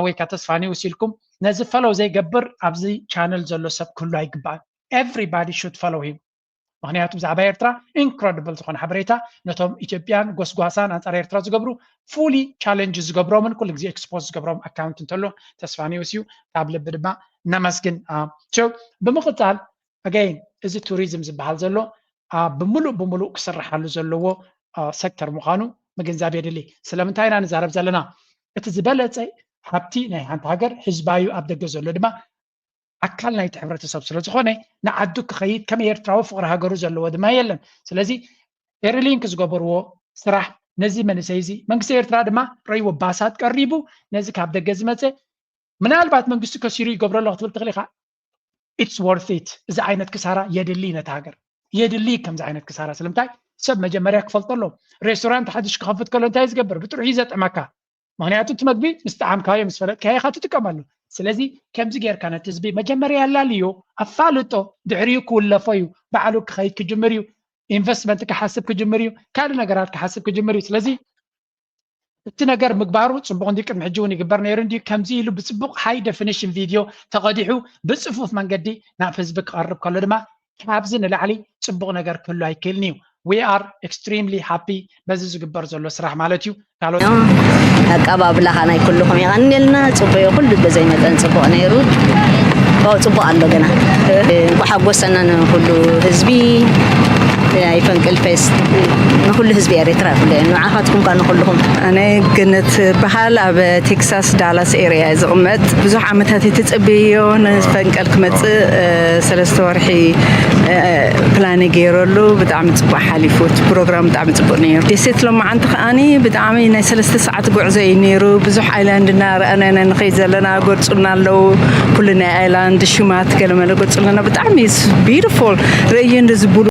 ወይ ከዓ ተስፋ ኒውስ ኢልኩም ነዚ ፈሎው ዘይገብር ኣብዚ ቻነል ዘሎ ሰብ ክህሉ ኣይግባእን everybody should follow him ምክንያቱ ብዛዕባ ኤርትራ incredible ዝኾነ ሓበሬታ ነቶም ኢትዮጵያን ጎስጓሳን ኣንፃር ኤርትራ ዝገብሩ fully challenge ዝገብሮምን ኩሉ ግዜ expose ዝገብሮም ኣካውንት እንተሎ ተስፋ ኒውስ እዩ ካብ ልቢ ድማ ነመስግን ብምቕፃል again እዚ ቱሪዝም ዝበሃል ዘሎ ብምሉእ ብምሉእ ክስርሓሉ ዘለዎ ሴክተር ምዃኑ ምግንዛብ የድሊ ስለምንታይ ኢና ንዛረብ ዘለና እቲ ዝበለፀ ሃብቲ ናይ ሓንቲ ሃገር ህዝባዩ ኣብ ደገ ዘሎ ድማ ኣካል ናይቲ ሕብረተሰብ ስለዝኾነ ንዓዱ ክኸይድ ከም ኤርትራዊ ፍቕሪ ሃገሩ ዘለዎ ድማ የለን ስለዚ ኤሪሊንክ ዝገበርዎ ስራሕ ነዚ መንእሰይ እዚ መንግስቲ ኤርትራ ድማ ረይዎ ባሳት ቀሪቡ ነዚ ካብ ደገ ዝመፀ ምናልባት መንግስቲ ከሲሩ ይገብረሎ ክትብል ትኽእል ኢኻ it's worth it እዚ ዓይነት ክሳራ የድሊ ነቲ ሃገር የድሊ ከምዚ ዓይነት ክሳራ ስለምንታይ ሰብ መጀመርያ ክፈልጦ ኣለዎ ሬስቶራንት ሓድሽ ክኸፍት ከሎ እንታይ ዝገብር ብጥርሑ እዩ ዘጥዕመካ ምክንያቱ እቲ መግቢ ምስ ጠዓምካዮ ምስ ፈለጥካዮ ኢኻ ትጥቀመሉ ስለዚ ከምዚ ጌርካ ነቲ ህዝቢ መጀመርያ ኣላልዮ ኣፋልጦ ድሕሪኡ ክውለፎ እዩ ባዕሉ ክኸይድ ክጅምር እዩ ኢንቨስትመንት ክሓስብ ክጅምር እዩ ካልእ ነገራት ክሓስብ ክጅምር እዩ ስለዚ እቲ ነገር ምግባሩ ፅቡቕ እንዲ ቅድሚ ሕጂ እውን ይግበር ነይሩ እንዲ ከምዚ ኢሉ ብፅቡቕ high definition video ተቐዲሑ ብፅፉፍ መንገዲ ናብ ህዝቢ ክቐርብ ከሎ ድማ ካብዚ ንላዕሊ ፅቡቕ ነገር ክህሉ ኣይክእልን እዩ we are extremely happy በዚ ዝግበር ዘሎ ስራሕ ማለት እዩ ካልኦት ኣቀባብላኻ ናይ ኩልኹም የቐንየልና ፅቡቅ ኩሉ በዘይ መጠን ፅቡቅ ነይሩ ው ፅቡቅ ኣሎ ገና እንኳ ሓጎሰና ንኩሉ ህዝቢ ናይ ፈንቅል ፌስት ንኩሉ ህዝቢ ኤሪትራ ኩሉ ንዓኻትኩም ካ ንኩልኹም ኣነ ገነት በሃል ኣብ ቴክሳስ ዳላስ ኤሪያ ዝቕመጥ ብዙሕ ዓመታት እየ ተጸብየዮ ንፈንቀል ክመጽእ ሰለስተ ወርሒ ፕላን ገይረሉ ብጣዕሚ ጽቡቅ ሓሊፉ እቲ ፕሮግራም ብጣዕሚ ጽቡቅ ነይሩ ደሴት ሎማዓንቲ ከዓኒ ብጣዕሚ ናይ ሰለስተ ሰዓት ጉዕዞ እዩ ነይሩ ብዙሕ ኣይላንድ እናረኣና ኢና ንኸይድ ዘለና ጎርጹና ኣለዉ ኩሉ ናይ ኣይላንድ ሽማት ገለመለ ጎርጹለና ብጣዕሚ ቢዩቲፉል ርእዩ እንደዚ ብሉ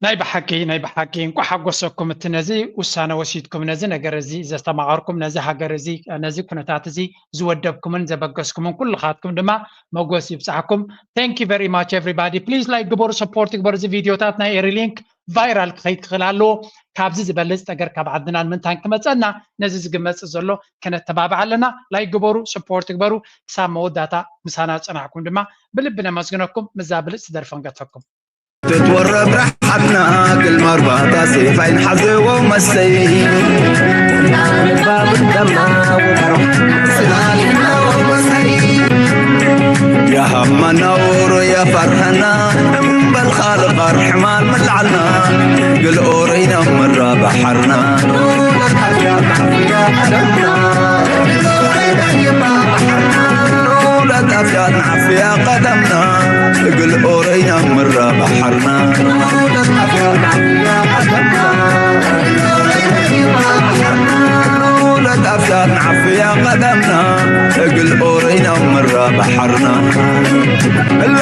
ናይ ብሓቂ ናይ ብሓቂ እንኳ ሓጎሰኩም እቲ ነዚ ውሳነ ወሲድኩም ነዚ ነገር እዚ ዘስተማቐርኩም ነዚ ሃገር እዚ ነዚ ኩነታት እዚ ዝወደብኩምን ዘበገስኩምን ኩልኻትኩም ድማ መጎስ ይብፃሕኩም thank you very much everybody please like ግበሩ support ግበሩ እዚ ቪዲዮታት ናይ ኤሪሊንክ ቫይራል ክኸይድ ክኽእል ኣለዎ ካብዚ ዝበልፅ ነገር ካብ ዓድናን ምንታን ክመፀና ነዚ ዝግመፅ ዘሎ ከነተባብዓ ኣለና like ግበሩ support ግበሩ ክሳብ መወዳታ ምሳና ፀናሕኩም ድማ ብልቢ ነመስግነኩም ምዛ ብልፅ ትደርፈን ገተኩም ትትወረብ ርሓትና ግልማርባታ ሴፍ ኣይንሓዘዎ መሰይ يا همنا ورو يا فرحنا من بالخالق ارحمان من العنا قل اورينا من بحرنا ولد افياد عافية قدمنا قل اورينا من بحرنا ولد افياد عافية قدمنا قل اورينا من بحرنا